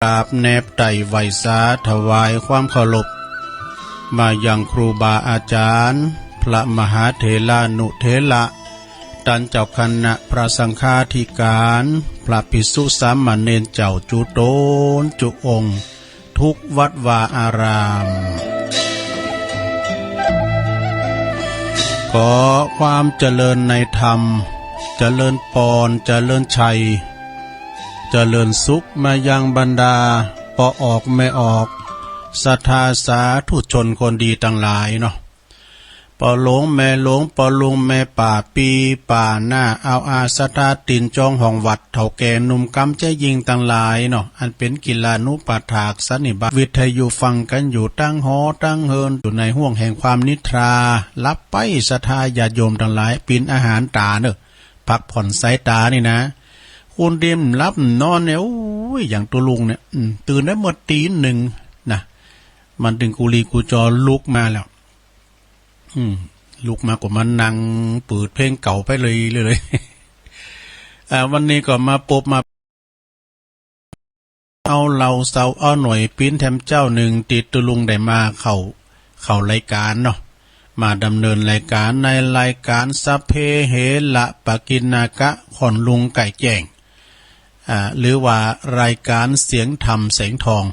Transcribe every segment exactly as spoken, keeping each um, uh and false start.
กราบแนบไต่ไหว้สาถวายความเคารพ มายังครูบาอาจารย์ พระมหาเถรานุเถระ ต้านเจ้าคณะพระสังฆาธิการ พระภิกษุสามเณรเจ้าจุ๊ตนจุ๊องค์ ทุกวัดวาอาราม ขอความเจริญในธรรม เจริญปอน เจริญชัย เจริญสุขมายังบรรดา ป้อออกแม่ออก ศรัทธาสาธุชนคนดีตังหลายเนาะ ป้อหลวงแม่หลวง ป้อลุงแม่ป้า ปี้ป้าน้า อาวอา ศรัทธาตี๋นจองห้องวัด เฒ่าแก่หนุ่มกำเจ๊หญิงตังหลายเนาะ อันเป๋นกิลานุปัฏฐากสันนิบาต วิทยุฟังกั๋นอยู่ตังหอตังเฮือน อยู่ในห้วงแห่งความนิทรา หลับไป ศรัทธาญาติโยมตังหลาย ปิ๋นอาหารต๋าเนาะ พักผ่อนสายต๋านี่นะ คนตี้หลับนอนเนี่ย โอ๊ย อย่างตุ๊ลุงเนี่ย อืม ตื่นได้เมื่อตี๋หนึ่งนะ มันตึงกุลีกุจอลุกมาแล้ว อืม ลุกมาก็มานั่งเปิดเพลงเก่าไปเลย เลย เลย อ่า วันนี้ก็มาปบมา เอาเล่าเศร้าเอาหน่อยปิ๊นแถมเจ้าหนึ่ง ตี้ตุ๊ลุงได้มาเข้า เข้ารายการเนาะ มาดำเนินรายการในรายการสัพเพเหระปกิณณกะ ค่อนลุงไก่แจ้ง อ่า หรือว่ารายการเสียงธรรมแสงทอง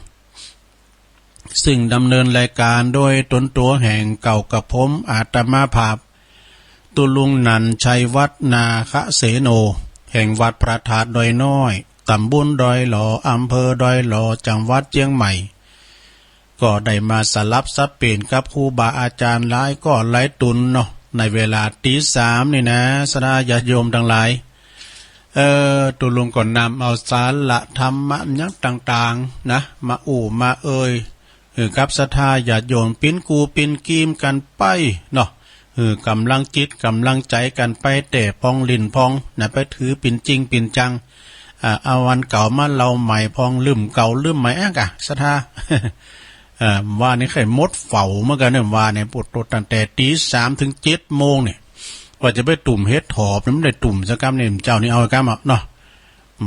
ซึ่งดำเนินรายการโดยต๋นตั๋วแห่งเก่ากระผมอาตมาภาพ ตุ๊ลุงนันท์ชัยวัฒน์ นาคเสโน แห่งวัดพระธาตุดอยน้อย ตำบลดอยหล่อ อำเภอดอยหล่อ จังหวัดเจียงใหม่ ก็ได้มาสลับสับเปลี่ยนกับครูบาอาจารย์หลายก้อนหลายต๋นเนาะ ในเวลาตี๋สามนี่นะ ศรัทธาญาติโยมตังหลาย เอ่อ ตุ๊ลุงก็นำเอาสาระธรรมะหยังต่างๆ นะ มาอู้มาเอ่ย หื้อกับศรัทธาญาติโยมปิ๊นกู่ปิ๊นกีมกั๋นไปเนาะ หื้อกำลังจิตกำลังใจ๋กั๋นไป แต๊พ่องลิ้นพ่องนะ ไปถือเป๋นจริงเป๋นจัง อ่า เอาอันเก่ามาเล่าใหม่พ่อง ลืมเก่าลืมใหม่ อะกะ ศรัทธา เอ่อ ว่านี่ใค่หมดเฝ้าเหมือนกั๋นเนี่ย ว่าเนี่ย ปวดตัวตั้งแต่ตี๋สามถึงเจ็ดโมงเนี่ย กว่าจะไปตุ่มเห็ดถอบเนี่ย มันได้ตุ่มสักกำเนี่ย เจ้านี่เอากำเอาเนาะ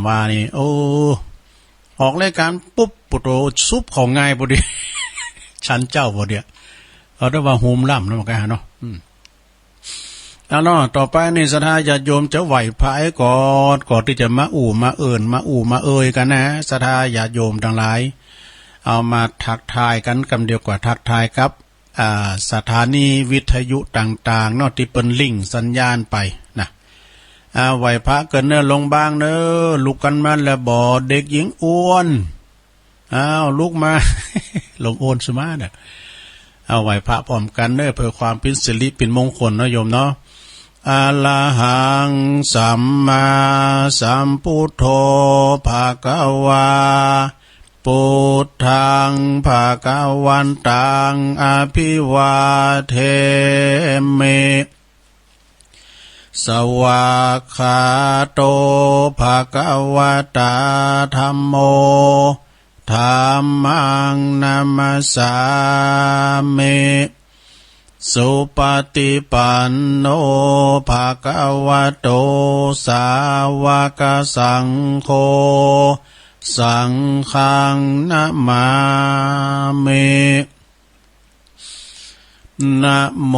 ว่านี่ โอ้ ออกรายการปุ๊บ ปุโต ซุบเข้าง่ายพอดี ฉันเจ๊าพอดี เอาแต่ว่าโฮมล่ำนะ มันก็หาเนาะ อืม เอาเนาะ ต่อไปนี่ศรัทธาญาติโยมจะไหว้พระก่อน ก่อนตี้จะมาอู้มาเอิ้น มาอู้มาเอ่ยกั๋นนะ ศรัทธาญาติโยมตังหลาย เอามาทักทายกั๋นกำเดียวกว่า ทักทายกับ อ่า สถานีวิทยุต่างๆ เนาะ ตี้เปิ้นลิงก์สัญญาณไปนะ อ่า ไหว้พระเกินเน้อ หลวงบางเน้อ ลุกกั๋นมาแล้วบ่ เด็กหญิงอ้วน อ้าว ลุกมา หลวงอ้วนสุมาเนี่ย เอาไหว้พระพร้อมกั๋นเน้อ เพื่อความเป๋นสิริเป๋นมงคลเนาะโยมเนาะ อะระหัง สัมมาสัมพุทโธ ภะคะวา พุทธัง ภะคะวันตัง อะภิวาเทมิ สวากขาโต ภะคะวะตา ธัมโม ธัมมัง นะมัสสามิ สุปะฏิปันโน ภะคะวะโต สาวะกะสังโฆ สังฆัง นะมามิ นะโม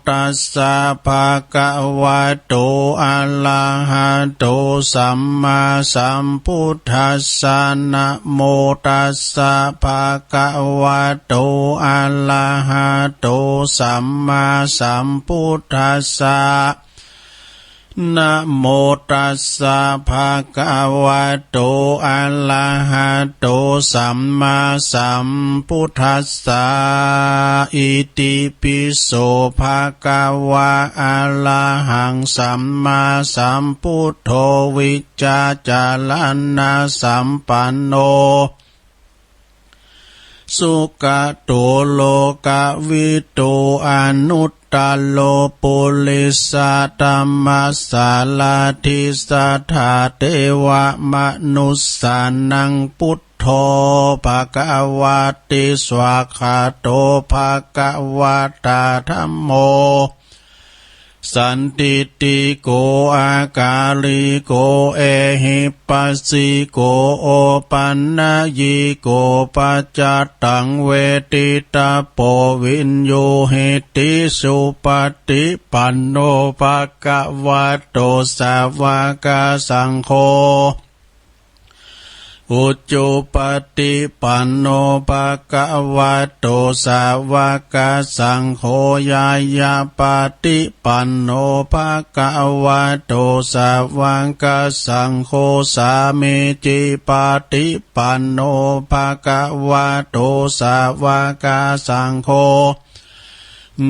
ตัสสะ ภะคะวะโต อะระหะโต สัมมาสัมพุทธัสสะ นะโมตัสสะ ภะคะวะโต อะระหะโต สัมมาสัมพุทธัสสะ นะโมตัสสะ ภะคะวะโต อะระหะโต สัมมาสัมพุทธัสสะ อิติปิโส ภะคะวะ อะระหัง สัมมาสัมพุทโธ วิจจารณะสัมปันโน สุขะโต โลกะวิทู อนุตตะโร ปุริสะธัมมะสารถิ สัทธาเทวะมะนุสสานัง พุทโธ ภะคะวะติ สวากขาโต ภะคะวะตา ธัมโม สันทิฏฐิโก อากาลิโก เอหิปัสสิโก โอปันนยิโก ปัจจตังเวทิตาโป วิญญูหิติ สุปฏิปันโน ภะคะวะโต สาวกสังโฆ อุจุปฏิปันโน ภะคะวะโต สาวกสังโฆ ญาญาปฏิปันโน ภะคะวะโต สาวกสังโฆ สามีจิปฏิปันโน ภะคะวะโต สาวกสังโฆ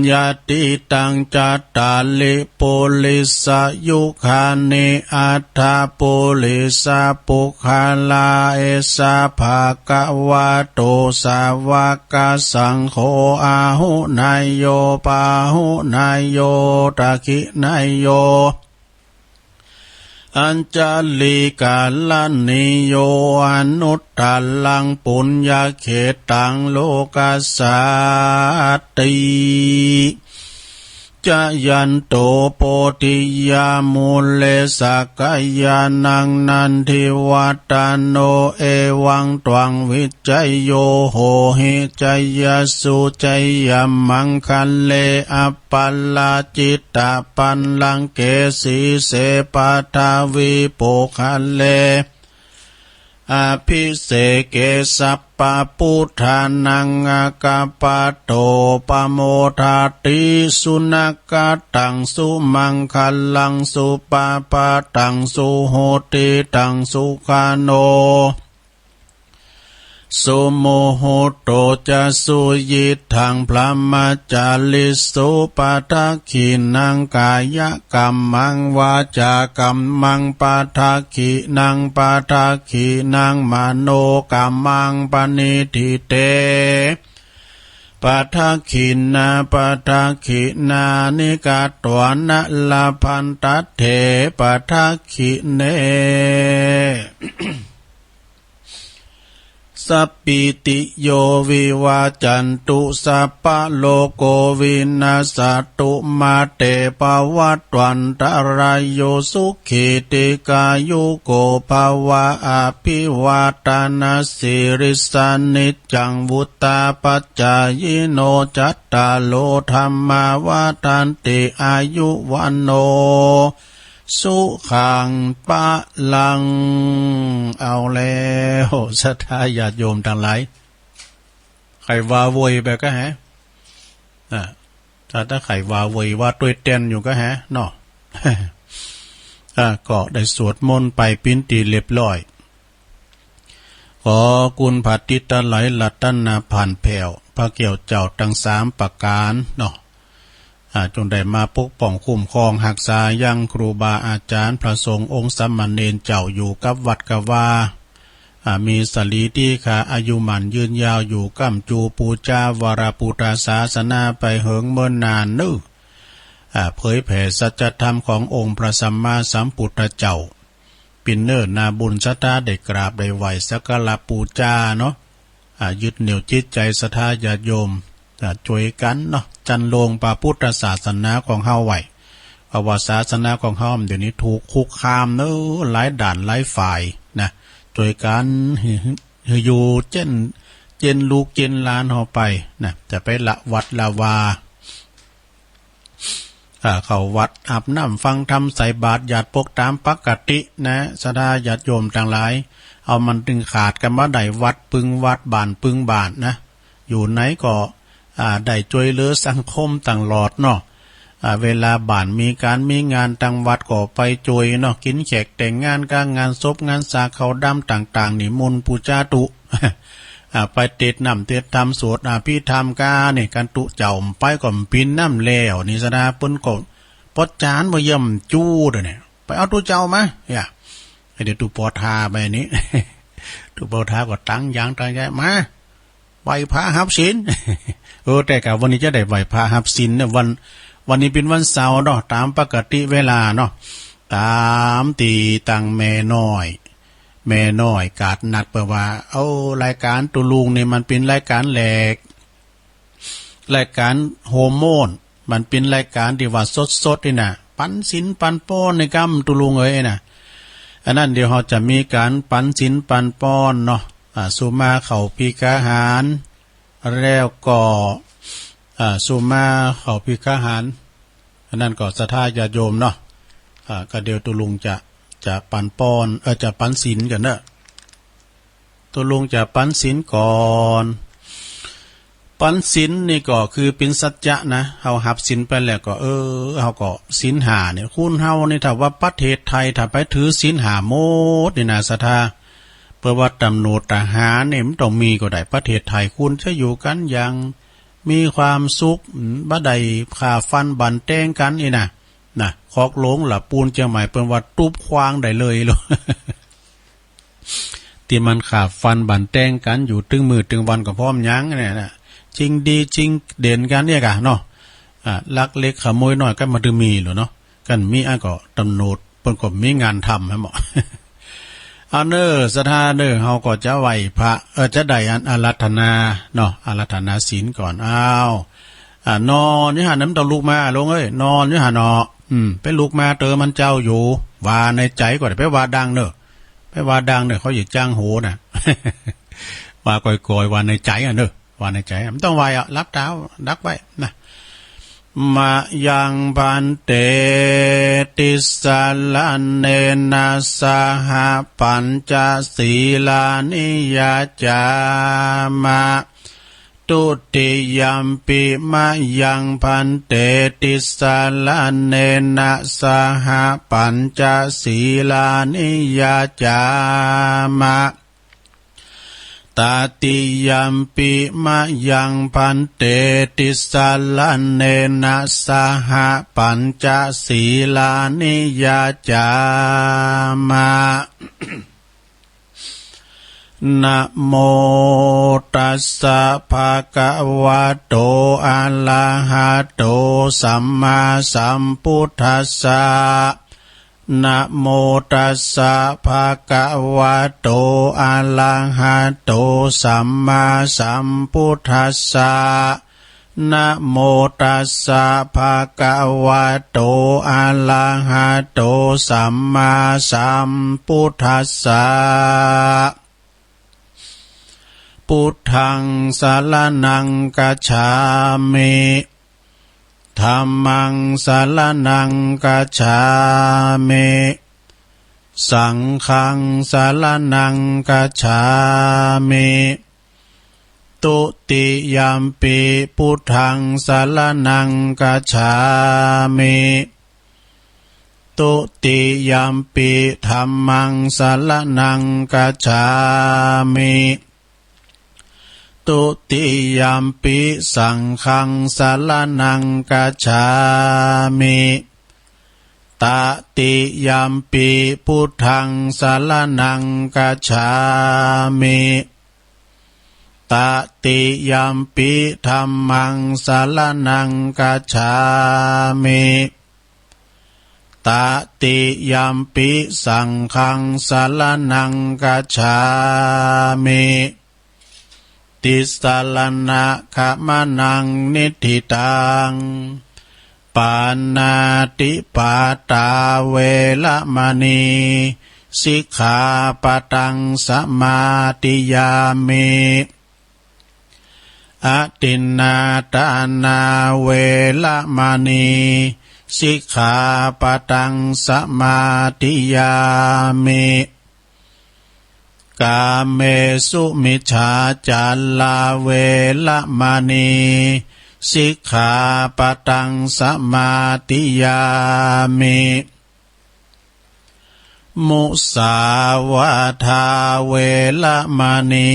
ยะติตัง จัตตาริ ปุริสะยุคานิ อัตถะ ปุริสะปุคคาลา เอสะ ภะคะวะโต สาวกสังโฆ อาหุเนยโย ปาหุเนยโย ทักขิเนยโย อัญชลีกรณีโย อนุตตรังปุญญเขตตัง โลกัสสาติ จายันโต โพธิยามูเล สักกายานัง นันทิวัตโต เอวังตวัง วิชชโย โหหิ จยสสุ จยมังคะเล อัปปะราจิตปัลลังเก สีเส ปัทวีปุคคเล อภิเสเก สัพพะพุทธานัง อาคัปปะโต ปะโมทาติ สุนักขัตตัง สุมังคะลัง สุปะพาตัง สุหุติตัง สุขะโน สุมุหุตโต จะ สุยิตถัง พรหมจาริสุ ปะทักขินัง กายกัมมัง วาจากัมมัง ปะทักขินัง ปะทักขินัง มโนกัมมัง ปะณิทิเต ปะทักขินา ปะทักขินานิ กัตวานะ ละพันตัตเถ ปะทักขิเน สัพพีติโย วิวัจจันตุ สัพพะโรโค วินัสสะตุ มาเต ภวัตวันตะราโย สุขี ทีฆายุโก ภะวะ อภิวาทะนะสีลิสสะ นิจจัง วุฑฒาปะจายิโน จัตตาโร ธัมมา วัฑฒันติ อายุ วัณโณ สุขัง พะลัง เอาแล้ว ศรัทธาญาติโยมตังหลาย ใค่ว่าโวยไปก็แฮะ อ่า ถ้า ถ้าใค่ว่าโวยว่าตวยแตนอยู่ก็แฮะเนาะ อ่า ก็ได้สวดมนต์ไปเป๋นตี้เรียบร้อย ขอคุณพระติตะไหลรัตนาผ่านแผ่ว พระแก้วเจ้าตังสามประก๋านเนาะ อ่า จงได้มาปกป้องคุ้มครองฮักษายังครูบาอาจ๋ารย์ พระสงฆ์องค์สามเณรเจ้าอยู่กับวัดกับวา อ่า มีสรีติขาอายุหมั้นยืนยาวอยู่ก้ำจูปู๋จาวรพุทธศาสนาไปเหิงเมินนานเน้อ อ่า เผยแผ่สัจธรรมขององค์พระสัมมาสัมพุทธเจ้า เป๋นเนื้อนาบุญศรัทธาได้กราบได้ไหว้สักการะปู๋จาเนาะ อ่า ยึดเหนี่ยวจิตใจ๋ศรัทธาญาติโยม อ่า จ้วยกั๋นเนาะ จันโลงพระพุทธศาสนาของเฮาไว้ เพราะว่าศาสนาของเฮาเดี๋ยวนี้ถูกคุกคามเน้อ หลายด้านหลายฝ่ายนะ จ้วยกั๋นหื้อ หื้ออยู่เจ๊น เจ๊นลูกเจ๊นหลานเฮาไปนะ จะไปละวัดละวา อ่า เข้าวัดอาบน้ำฟังธรรมใส่บาตรญาติโยมต๋ามปกตินะ ศรัทธาญาติโยมตังหลาย เอามันตึงขาดกั๋นบ่ได้วัดปึงวัดบ้านปึงบ้านนะ อยู่ไหนก็ อ่า ได้จ้วยเหลือสังคมตลอดเนาะ อ่า เวลาบ้านมีก๋านมีงานตังวัดก็ไปจ้วยเนาะ กิ๋นแขกแต่งงานกางานศพงานสาเข้าดำต่างๆ นิมนต์ปู๋จาตุ๊ อ่า ไปเตสน์น้ำเตสน์ธรรมสวดอภิธรรมกานี่ คันตุ๊เจ้าไปก็บ่เป๋นน้ำแล้วนี่ศรัทธาเปิ้นก็ปอดจานบ่เยี่ยมจู้เด้อเนี่ย ไปเอาตุ๊เจ้ามา อย่า เดี๋ยวตุ๊ปอทาไปนี่ ตุ๊ปอทาก็ตั้งยางตั้งใจ๋มา ไหว้พระฮับศีล เออ แต่กะวันนี้จะได้ไหว้พระฮับศีลเนี่ย วัน วันนี้เป๋นวันเสาร์เนาะ ต๋ามปกติเวลาเนาะ ต๋ามตี้ตังแม่น้อย แม่น้อยกาดนัดเปิ้นว่า เอา รายก๋านตุ๊ลุงนี่มันเป๋นรายก๋านแหลก รายก๋านฮอร์โมน มันเป๋นรายก๋านตี้ว่าสดๆ นี่นะ ปันศีลปันป้อนในก้ำตุลุงเอ๋ยนะ อันนั้นเดี๋ยวเฮาจะมีก๋านปันศีลปันป้อนเนาะ อ่า สุมาข้าวภิกขาหาร แล้วก็ อ่า สุมาข้าวภิกขาหาร อันนั้นก็ศรัทธาญาติโยมเนาะ อ่า ก็เดี๋ยวตุลุงจะ จะปันป้อน เอ่อ จะปันศีลก่อนเนาะ ตกลงจะปันศีลก่อน ปันศีลนี่ก็คือเป๋นสัจจะนะ เฮาฮับศีลไปแล้วก็ เออ เฮาก็ศีลห้าเนี่ย คนเฮานี่ถ้าว่าประเทศไทย ถ้าไปถือศีลห้าหมดนี่นะศรัทธา เปิ้นว่าตำรวจทหารเนี่ยมันต้องมีก็ได้ ประเทศไทยคนจะอยู่กันอย่างมีความสุข บ่ได้ฆ่าฟันบั่นแตงกันนี่นะ นะ คอกหลวงละปูนเจียงใหม่เปิ้นว่าตุ๊บควางได้เลยโลด ตี้มันฆ่าฟันบั่นแตงกันอยู่ตึงมื้อตึงวันก็พร้อมหยังเนี่ยนะ ชิงดีชิงเด่นกันเนี่ยกะเนาะ อ่า ลักเล็กขโมยน้อยก็มาตึงมีโลดเนาะ กันมีอันก็ตำรวจเปิ้นก็มีงานทำหั้นหมอ เอาเน่อศรัทธาเน่อ เฮาก็จะไหว้พระ เออ จะได้อันอาราธนาเนาะ อาราธนาศีลก่อน อ้าว อ่า นอนอยู่หั่นนะ มันต้องลุกมา ลุงเอ้ย นอนอยู่หั่นเนาะ อืม ไปลุกมาเติมมันเจ้าอยู่ ว่าในใจก็ได้ ไปว่าดังเน่อ ไปว่าดังเน่อ เขาอย่าจ้างโหนะ ว่าก่อยๆ ว่าในใจอะเน่อ ว่าในใจอะ มันต้องไหว้อะ หลับตา ดักไว้นะ มะยังภันเต ติสสะระเณนะสะหะ ปัญจะสีลานิยาจามะ ทุติยัมปิมะยังภันเต ติสสะระเณนะสะหะ ปัญจะสีลานิยาจามะ ตติยัมปิมะยังภันเต ติสสะระเณนะสะหะ ปัญจะสีลานิยาจามะ นะโมตัสสะภะคะวะโต อะระหะโต สัมมาสัมพุทธัสสะ นะโมตัสสะภะคะวะโต อะระหะโต สัมมาสัมพุทธัสสะ นะโมตัสสะภะคะวะโต อะระหะโต สัมมาสัมพุทธัสสะ พุทธังสะระณังคัจฉามิ ธัมมังสะระณังคัจฉามิ สังฆังสะระณังคัจฉามิ ทุติยัมปิพุทธังสะระณังคัจฉามิ ทุติยัมปิธัมมังสะระณังคัจฉามิ ทุติยัมปิสังฆังสะระณังคัจฉามิ ตติยัมปิพุทธังสะระณังคัจฉามิ ตติยัมปิธัมมังสะระณังคัจฉามิ ตติยัมปิสังฆังสะระณังคัจฉามิ ติสสะระณะขะมะนังนิฏฐิตัง ปาณาติปาตาเวระมะณีสิกขาปะตังสะมาธิยามิ อะทินนาทานาเวระมะณีสิกขาปะตังสะมาธิยามิ กาเมสุมิจฉาจาราเวระมะณีสิกขาปะตังสะมาธิยามิ มุสาวาทาเวระมะณี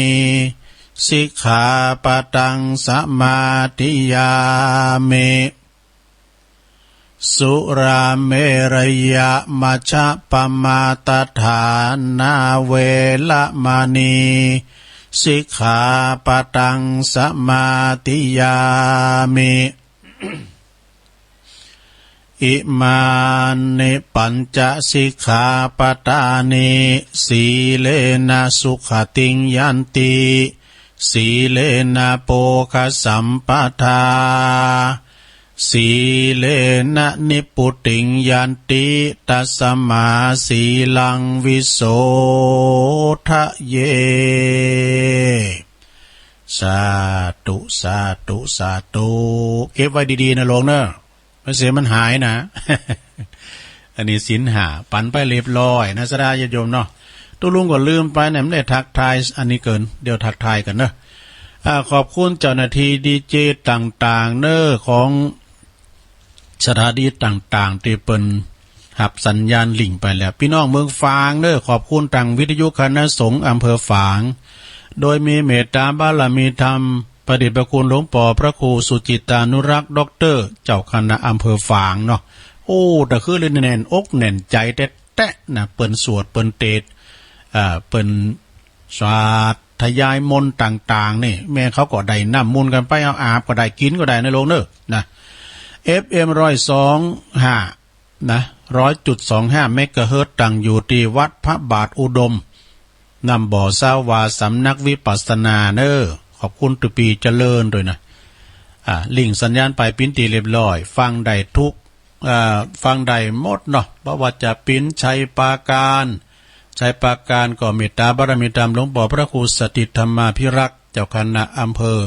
สิกขาปะตังสะมาธิยามิ สุราเมรยะมัชฌะปะมาทฐานาเวระมะณีสิกขาปะตังสะมาธิยามิ อิมานิปัญจะสิกขาปะทานิ สีเลนะสุขะติงยันติ สีเลนะโภคะสัมปะทา สีเลนะนิพพุติงยันติ ตัสมาสีลังวิโสทะเย สาธุ สาธุ สาธุ เก็บไว้ดีๆ นะหลวงเนอะ ไม่เสียมันหายนะ อันนี้ศีลห้า ปันไปเรียบร้อยนะ ศรัทธาญาติโยมเนาะ ตุ๊ลุงก็ลืมไปนะ ไม่ได้ทักทาย อันนี้เกิน เดี๋ยวทักทายกันเนอะ อ่า ขอบคุณเจ้าหน้าที่ดีเจต่างๆ เนอะ ของสถานีต่างๆ ตี้เปิ้นฮับสัญญาณลิงก์ไปแล้ว พี่น้องเมืองฝางเนอะ ขอบคุณตางวิทยุคณะสงฆ์อำเภอฝาง โดยมีเมตตาบารมีธรรม พระเดชพระคุณหลวงปอพระครูสุจิตานุรักษ์ ด็อกเตอร์ เจ้าคณะอำเภอฝางเนาะ โอ้ แต่คือเลยแน่นอกแน่นใจแต๊ๆ นะ เปิ้นสวด เปิ้นเตสน์ อ่า เปิ้นสาธยายมนต์ต่างๆ นี่ แม่เขาก็ได้น้ำมนต์กันไป เอาอาบก็ได้ กินก็ได้นะหลวงเนอะ นะ เอฟเอ็ม ร้อยสองห้า นะ ร้อยจุดสองห้า เมกะเฮิรตซ์ ตั้งอยู่ตี้วัดพระบาทอุดม น้ำบ่อซาวา สำนักวิปัสสนาเนอะ ขอบคุณตุ๊ปีเจริญด้วยนะ อ่า ลิงก์สัญญาณไปปิ้นตี้เรียบร้อย ฟังได้ทุก อ่า ฟังได้หมดเนาะ บ่ว่าจะปิ้นชัยปราการ ชัยปราการก็เมตตาบารมีธรรมหลวงปอพระครูสถิตธรรมาภิรักษ์ เจ้าคณะอำเภอ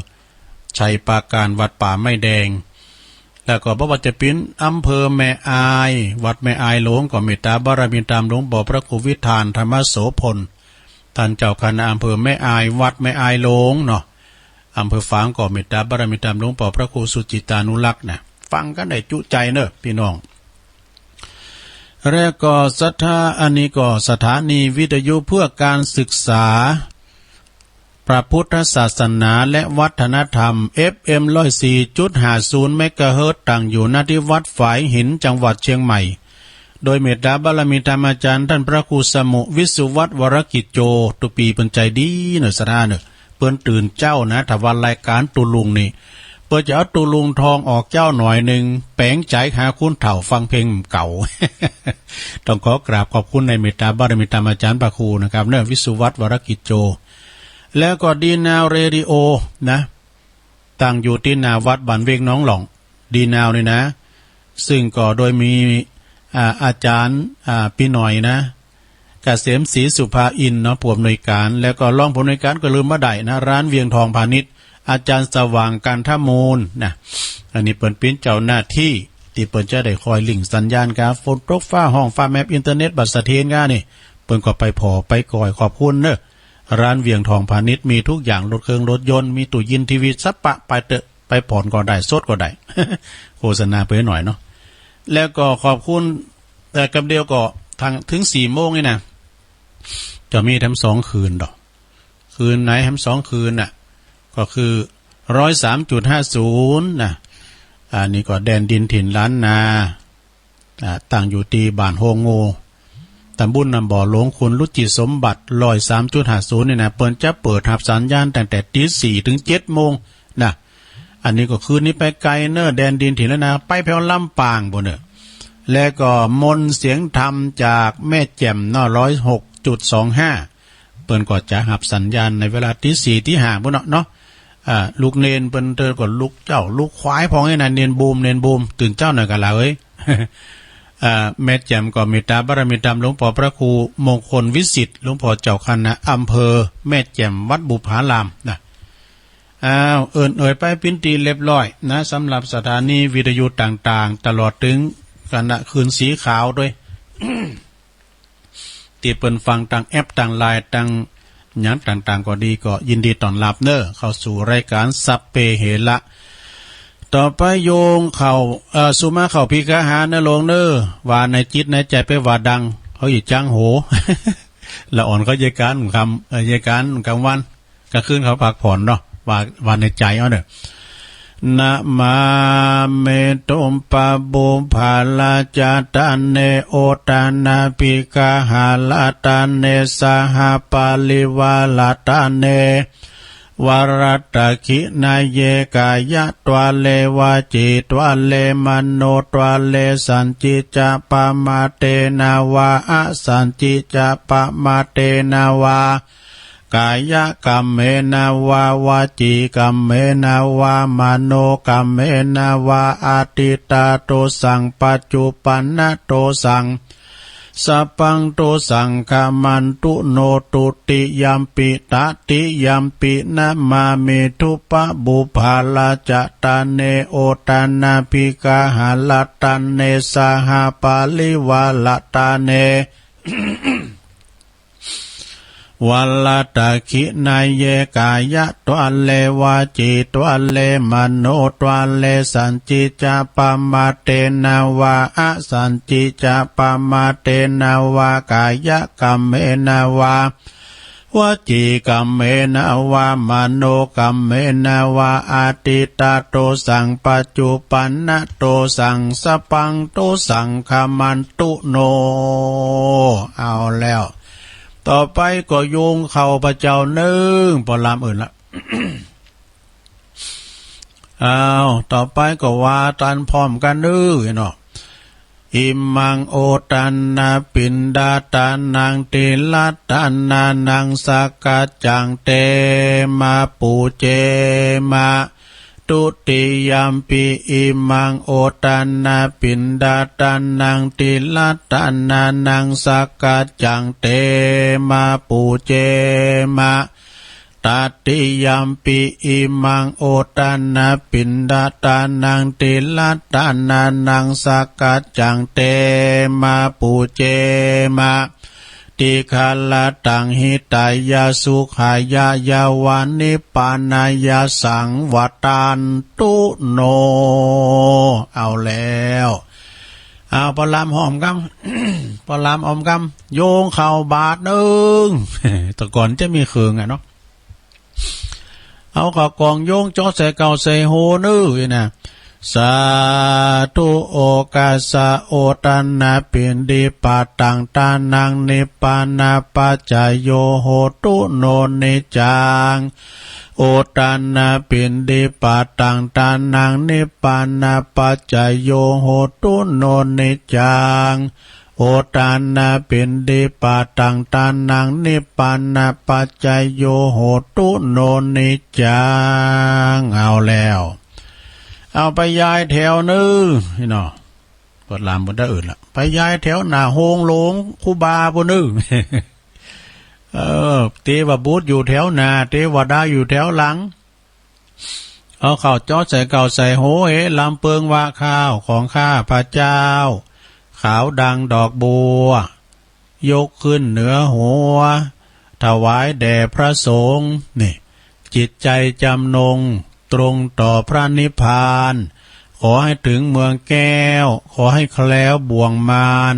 ชัยปราการ วัดป่าไม้แดง แล้วก็บ่ว่าจะปิ้นอำเภอแม่อาย วัดแม่อายหลวง ก็เมตตาบารมีธรรมหลวงปอพระครูวิธานธรรมโสภณ ท่านเจ้าคณะอำเภอแม่อาย วัดแม่อายหลวงเนาะ อำเภอฝางก็เมตตาบารมีธรรมหลวงปอพระครูสุจิตานุรักษ์นะ ฟังกันได้จุใจเนอะพี่น้อง แล้วก็ศรัทธา อันนี้ก็สถานีวิทยุเพื่อการศึกษา พระพุทธศาสนาและวัฒนธรรม เอฟเอ็ม ร้อยสี่จุดห้าศูนย์ เมกะเฮิรตซ์ ตั้งอยู่ณที่วัดฝายหิน จังหวัดเชียงใหม่ โดยเมตตาบารมีธรรมอาจารย์ท่านพระครูสมุห์ วิสุวัฒน์ วรกิจโจ ตุ๊ปีเปิ้นใจดีเนอะ ศรัทธาเนอะ เปิ้นตื่นเจ๊านะ ถ้าว่ารายการตุ๊ลุงนี่ เปิ้นจะเอาตุ๊ลุงทองออกเจ๊าหน่อยหนึ่ง แป๋งใจ๋หาคนเฒ่าฟังเพลงเก่า ต้องขอกราบขอบคุณในเมตตาบารมีธรรมอาจารย์พระครูนะครับเนอะ วิสุวัฒน์ วรกิจโจ แล้วก็ดีนาวเรดิโอนะ ตั้งอยู่ตี้หน้าวัดบ้านเวงหนองหล่อง ดีนาวนี่นะ ซึ่งก็โดยมี อ่า อาจารย์ อ่า ปี้หน่อยนะ เกษมศรีสุภาอินทร์เนาะ ผู้อำนวยการ แล้วก็รองผู้อำนวยการก็ลืมบ่ได้นะ ร้านเวียงทองพาณิชย์ อาจารย์สว่าง กันทมูลนะ อันนี้เปิ้นปิ้นเจ้าหน้าที่ ตี้เปิ้นจะได้คอยลิงก์สัญญาณกา ฝนตกฟ้าฮ้องฟ้าแมบ อินเทอร์เน็ตบ่เสถียรกานี่ เปิ้นก็ไปผ่อไปก่อย ขอบคุณเนอะ ร้านเวียงทองพาณิชย์มีทุกอย่าง รถเครื่องรถยนต์ มีตู้เย็น ทีวี สัปปะ ไปเต๊อะ ไปผ่อนก็ได้ สดก็ได้ โฆษณาไปหน่อยเนาะ แล้วก็ขอบคุณ แต่กำเดียวก็ทางถึงสี่โมงนี่นะ จะมีแถมสองคืนดอก คืนไหนแถมสองคืนน่ะ ก็คือ ร้อยสามจุดห้าศูนย์ นะ อันนี้ก็แดนดินถิ่นล้านนา อ่า ตั้งอยู่ตี้บ้านโฮงโง่ ตำบลน้ำบ่อหลวง คุณรุจิสมบัติ ร้อยสามจุดห้าศูนย์ นี่นะ เปิ้นจะเปิดฮับสัญญาณตั้งแต่ตีสี่ถึงเจ็ดโมงนะ อันนี้ก็คืนนี้ไปไกลเนอะ แดนดินถิ่นล้านนา ไปแถวลำปางปู้นเนอะ และก็มนต์เสียงธรรมจากแม่แจ่มเนาะ ร้อยหกจุดสองห้า เปิ้นก็จะฮับสัญญาณในเวลาตีสี่ตีห้าปู้นเนาะ เนาะ อ่า ลูกเณรเปิ้นเตอก็ลูกเจ๊าลูกควายพองไอ้นั่น เณรบูม เณรบูม ตื่นเจ๊าหน่อยกะล่ะเอ้ย อ่า แม่แจ่มก็เมตตาบารมีธรรมหลวงปอพระครูมงคลวิสิทธิ์ หลวงปอเจ้าคณะอำเภอแม่แจ่มวัดบุพารามนะ อ้าว เอิ้นเอ่ยไปปิ้นตี้เรียบร้อยนะ สำหรับสถานีวิทยุต่างๆ ตลอดถึงคณะคืนสีขาวด้วย ตี้เปิ้นฟังตางแอปตางไลน์ตางหยังต่างๆ ก็ดี ก็ยินดีต้อนรับเนอะ เข้าสู่รายการสัพเพเหระ ต่อไปโยงเข้า เอ่อ สุมาเข้าพิกาหาเนอะหลวงเนอะ ว่าในจิตในใจ๋ไปว่าดัง เฮาอิจังโห ละอ่อนเขาเยกานค่ำ เอ่อ เยกานกลางวัน กลางคืนเขาพักผ่อนเนาะ ว่า ว่าในใจ๋เอาเนอะ นะมามิ ตุปปะปุพพะราชะตะเน โอทะนาภิกขาหะระตะเน สหะปะริวาระตะเน วะรัตถะขิณะเยกายะ ตวะเลวะจีตวะเลมโน ตวะเลสัญญิจะปะมาเตนะวา อสัญญิจะปะมาเตนะวา กายกรรมเมนะวา วจีกรรมเมนะวา มโนกรรมเมนะวา อทิตาตุสัง ปัจจุปันนะตุสัง สัพพังตุสัง ขมันตุโน ตุติยัมปิ ตติยัมปิ นะมามิ ทุปปะปุพพะราชะตะเน โอตะนะภิกขะหะรัตะเน สหะปะริวาระตะเน วรัตถินายเย กายะตวะเล วจีตวะเล มโนตวะเล สัจจิจะปะมาเทนะวา อสัจจิจะปะมาเทนะวา กายกรรมเมนะวา วจีกรรมเมนะวา มโนกรรมเมนะวา อทิตาตุสัง ปัจจุปันนะตุสัง สัพพังตุสัง ขมันตุโน เอาแล้ว ต่อไปก็โยงเข้าพระเจ้านึ่ง ปอลามอื่นละ อ้าว ต่อไปก็ว่าตานพร้อมกันเน้อเนาะ อิมังโอตะนะปิณฑะตานัง ติละตะนะนัง สักกัจจัง เตมะ ปูเจมะ ตุติยัมปิ อิมังโอตะนะปิณฑะตานัง ติละตะนะนัง สักกัจจัง เตมะ ปูเจมะ ตติยัมปิ อิมังโอตะนะปิณฑะตานัง ติละตะนะนัง สักกัจจัง เตมะ ปูเจมะ ติขะระตัง หิตายะ สุขายะ ยะวะ นิพพานายะ สังวัตตันตุโน เอาแล้ว เอา ปอลามหอมกำ ปอลามหอมกำ โยงเข้าบาตรนึ่ง แต่ก่อนจะมีเครื่องอะเนาะ เอาเข้ากล่องโยง เจาะใส่เก้าใส่โหเน้อนะ สาธุ โอกัสสะ โอตะนะปิณฑิปะตัง ตานัง นิพพานะปัจจโย โหตุโน นิจจัง โอตะนะปิณฑิปะตัง ตานัง นิพพานะปัจจโย โหตุโน นิจจัง โอตะนะปิณฑิปะตัง ตานัง นิพพานะปัจจโย โหตุโน นิจจัง เอาแล้ว เอาไปย้ายแถวเน้อ พี่น้อง ปวดหลังปวดตาอื่นละ ไปย้ายแถวหน้าโฮงหลวงครูบาปู้นเน้อ เออ เตวบุตรอยู่แถวหน้า เตวดาอยู่แถวหลัง เอาเข้าเจาะใส่เก้าใส่โหเอ ลำเปิงว่าข้าวของข้าพเจ้า ขาวดังดอกบัว ยกขึ้นเหนือหัว ถวายแด่พระสงฆ์ นี่ จิตใจจำนงตรงต่อพระนิพพาน ขอให้ถึงเมืองแก้ว ขอให้แคล้วบ่วงมาร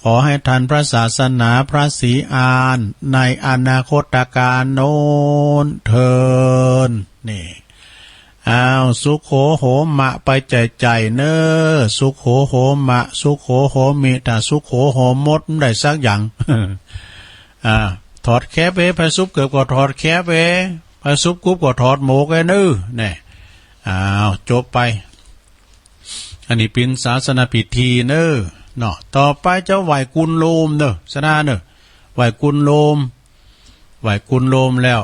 ขอให้ทันพระศาสนาพระศรีอาน ในอนาคตกาลโน้นเทอญ นี่ อ้าว สุโขโหมะ ไปใจ่ๆ เน้อ สุโขโหมะ สุโขโหมิ ถ้าสุโขโหมด มันได้สักอย่าง อ่า ถอดแคปเว้ย ไผสุบเกิบก็ถอดแคปเว้ย ไผสุบกุบก็ถอดหมวกเว้ยเน้อ แน่ อ้าว จบไป อันนี้เป็นศาสนพิธีเน้อ เนาะ ต่อไปเจ้าไหว้กุนโลมเน้อ สะดาเน้อ ไหว้กุนโลม ไหว้กุนโลมแล้ว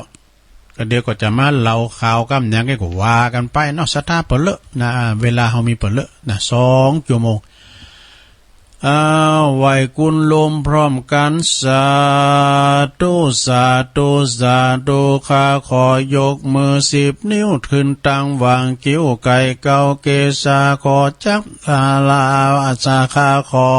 ก็เดี๋ยวก็จะมาเล่าข่าวกำหยังก็ว่ากันไปเนาะ ศรัทธาเปิ้นเลอะนะ เวลาเฮามีเปิ้นเลอะนะ สองชั่วโมง อ้าว ไหว้กุนโลมพร้อมกัน สาธุ สาธุ สาธุ ข้าขอยกมือสิบนิ้วขึ้นตั้งวางคิ้วไก่เก้าเกศา ขอจักอาลาอาสา ข้าขอ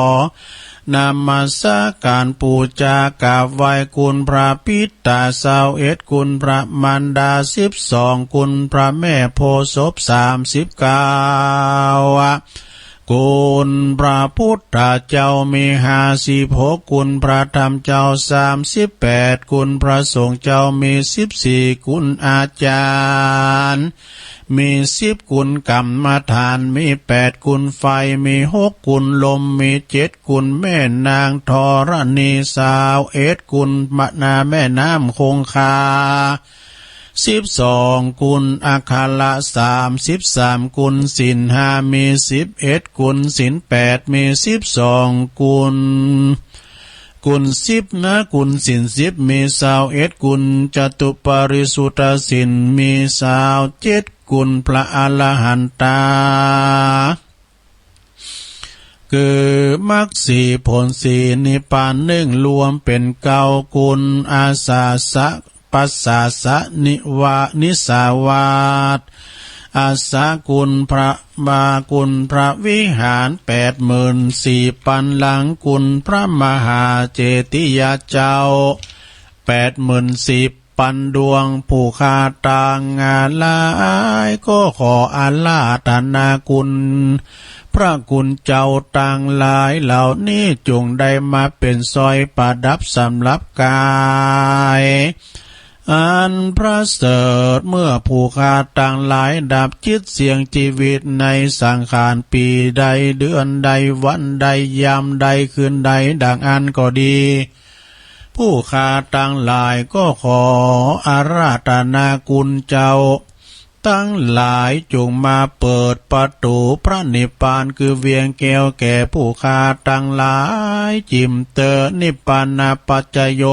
นมัสการปูชากราบไหว้คุณพระปิตาซาวเอ็ด คุณพระมารดาสิบสอง คุณพระแม่โพธิ์ศพสามสิบเก้า คุณพระพุทธเจ้ามีห้าสิบหก คุณพระธรรมเจ้าสามสิบแปด คุณพระสงฆ์เจ้ามีสิบสี่ คุณอาจารย์ มีสิบ คุณกรรมฐานมีแปด คุณไฟมีหก คุณลมมีเจ็ด คุณแม่นางธรณีซาวเอ็ด คุณมะนาแม่น้ำคงคาสิบสอง คุณอัคระสามสิบสาม คุณศีลห้ามีสิบเอ็ด คุณศีลแปดมีสิบสอง คุณ กุณสิบนะ กุณศีลสิบมีซาวเอ็ด กุณจตุปาริสุทธศีลมีซาวเจ็ด กุณพระอรหันตา คือมรรคสี่ผลสี่นิพพานหนึ่ง รวมเป็นเก้า กุณอาสาสะ ปัสสาสะนิวานิสาวาส อาสะ กุณพระบา กุณพระวิหารแปดหมื่นสี่ปันหลัง กุณพระมหาเจติยาเจ้าแปดหมื่นสี่ปันดวง ผู้ข้าตังหลายก็ขออาราธนาคุณ พระคุณเจ้าตังหลายเหล่านี้จงได้มาเป็นสร้อยประดับสำหรับกาย อันประเสริฐ เมื่อผู้ข้าตังหลายดับจิตเสี่ยงชีวิตในสังขารปีใดเดือนใดวันใดยามใดคืนใดดังอั้นก็ดี ผู้ข้าตังหลายก็ขออาราธนาคุณเจ้าตังหลายจงมาเปิดประตูพระนิพพานคือเวียงแก้วแก่ผู้ข้าตังหลาย จิมเตอนิพพานาปัจจโย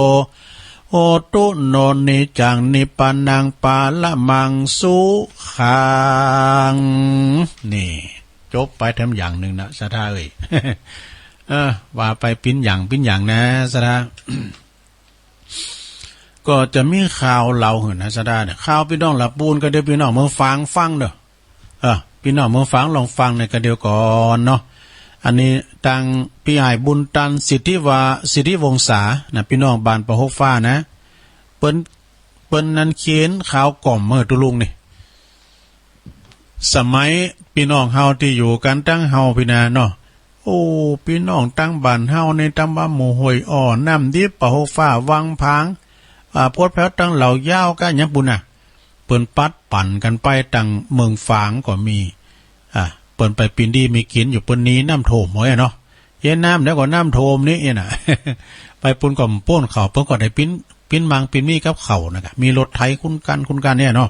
โหตุโนนิจจังนิพพานังปะระมังสุขัง นี่ จบไปแถมอย่างหนึ่งนะ ศรัทธาเอ้ย เออ ว่าไปปิ้นอย่างปิ้นอย่างนะ ศรัทธา ก็จะมีข่าวเล่าหื้อนะ ศรัทธาเนี่ย ข่าวพี่น้องละปูนก็เดี๋ยวพี่น้องเมืองฝางฟังเด้อ เออ พี่น้องเมืองฝางลองฟังในกระเดียวก่อนเนาะ อันนี้ตังพี่อ้ายบุญตันสิทธิวา สิทธิวงศานะ พี่น้องบ้านปะหกฟ้านะ เปิ้น เปิ้นนั้นเขียนข่าวกล่อมเมื่อตุลุงนี่ สมัยพี่น้องเฮาที่อยู่กันตั้งเฮาพี่นาเนาะ โอ้ พี่น้องตั้งบ้านเฮานี่ตั้งว่าหมู่ห้วยอ้อ น้ำดิบ ปะหกฟ้า วังผาง อ่า พดแพ้วตั้งเหล่ายาวก้าหยังปูนน่ะ เปิ้นปัดปั่นกันไปตังเมืองฝางก็มี อ่า เปิ้นไปปิ้นดีมีกิ๋นอยู่ เปิ้นหนีน้ำท่วมไว้เนาะ เฮ็ดน้ำแล้วก็น้ำท่วมนี่เองน่ะ ไปปูนก็ป้นข้าว เปิ้นก็ได้ปิ้น ปิ้นมังปิ้นมีกับข้าวนะกะ มีรถไถคุ้นกันคุ้นกันเนี่ยเนาะ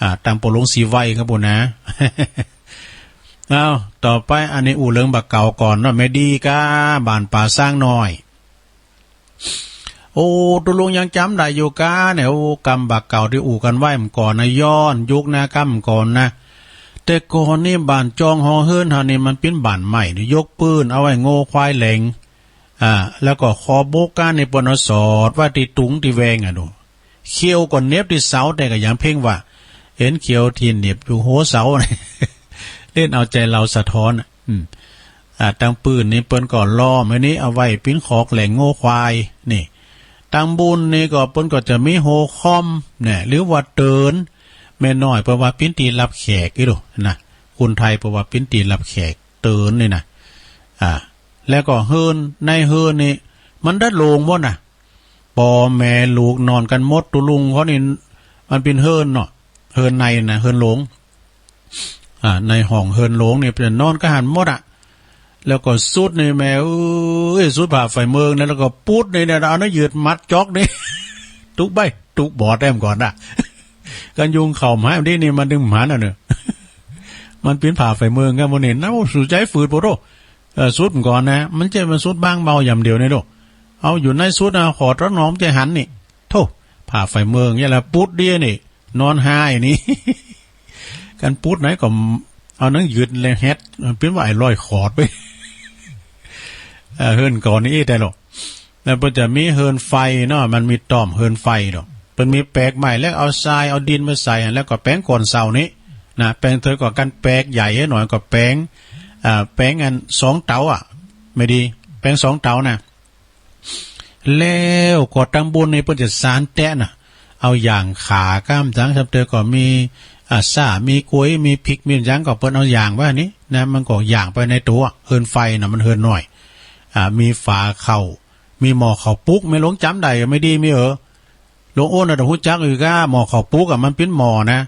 อ่า ตามปอหลวงศรีไวครับปูนนะ เอา ต่อไปอันนี้อู้เรื่องบ่าเก่าก่อนเนาะ แม่ดีก้า บ้านป่าซางน้อย โอ้ ตุลุงยังจ๋ำได้อยู่ก้าเนี่ย โอ้ กำบ่าเก่าตี้อู้กันไว้เมื่อก่อนนะ ย้อนยุคนะ กำก่อนนะ แต่ก่อนนี่บ้านจองหอเฮือนเฮานี่มันเป๋นบ้านไม้นี่ ยกปืนเอาไว้โง่ควายแหลง อ่า แล้วก็คอโบกก้านี่เปิ้นเอาสอดไว้ตี้ตุงตี้แวงอะดู เขี้ยวก็เหน็บตี้เสาแต่ก็ยังเพ่งว่า เห็นเขี้ยวตี้เหน็บอยู่หัวเสา เล่นเอาใจเราสะท้อนอะ อืม อ่า ตังปืนนี่เปิ้นก็ล้อมไว้นี่เอาไว้เป๋นคอกแหลงโง่ควาย นี่ ตังบุญนี่ก็เปิ้นก็จะมีโฮคอมเนี่ย หรือว่าเติน แม่น้อยเปิ้นว่าเป๋นตี้รับแขกอีหลูนะ คนไทยเปิ้นว่าเป๋นตี้รับแขก เตินนี่นะ อ่า แล้วก็เฮือน ในเฮือนนี่ มันได้โล่งหมดน่ะ ป้อแม่ลูกนอนกันหมด ตุลุงเขานี่ มันเป๋นเฮือนเนาะ เฮือนในนะ เฮือนโลง อ่า ในห้องเฮือนโลงนี่เปิ้นนอนกะหั้นหมดอะ แล้วก็สุดนี่แม่เอ้ย สุดผ่าไฟเมิงนะ แล้วก็ปุ๊ดนี่เนี่ย เอาเนื้อยืดมัดจ๊อกนี่ ตุ๊กใบตุ๊กบอดแต้มก่อนนะ กันยุงเข้ามาอันนี้นี่มันดึงหมันอ่ะเนอะ มันเป๋นผ่าไฟเมิงครับมันนี่นะ โอ้ สู่ใจฝืดโพดโอ้ เออ สุดก่อนนะ มันจะมันสุดบ้างเบาอย่างเดียวนี่โด เอาอยู่ในสุดนะ ขอดร้อนหนอมใจหันนี่ โธ่ ผ่าไฟเมิงเนี่ยละปุ๊ดเดียนี่ นอนหายนี่ กันปุ๊ดไหนก็เอาหนังยืดเลยเฮ็ด มันเป๋นว่าไอ้ร้อยขอดไป เออ เฮือนก่อนนี่ได้หรอก แล้วเปิ้นจะมีเฮือนไฟเนาะ มันมีต้อมเฮือนไฟดอก เปิ้นมีแปลกไม้แล้วเอาทรายเอาดินมาใส่ แล้วก็แปงก่อนเสานี้นะ แปงเถิงก็กันแปลกใหญ่ให้หน่อยก็แปง อ่า แปงอันสองเต๋าอะ ไม่ดี แปงสองเต๋านะ แล้วก็ตังบุญนี่เปิ้นจะสานแต๊ะนะ เอาหย่างขาก้ามจัง ซำเตอก็มี อ่า ซ่า มีกล้วย มีพริก มีหยังก็เปิ้นเอาหย่างไว้นี่นะ มันก็หย่างไปในตั๋ว เฮือนไฟนะ มันเฮือนน้อย อ่า มีฝาเข้า มีหม้อข้าวปุก แม่หลวงจ๋ำได้ไม่ดีมีเออ หลวงโอ้นน่ะฮู้จักอยู่ก้า หม้อข้าวปุกอะ มันเป๋นหม้อนะ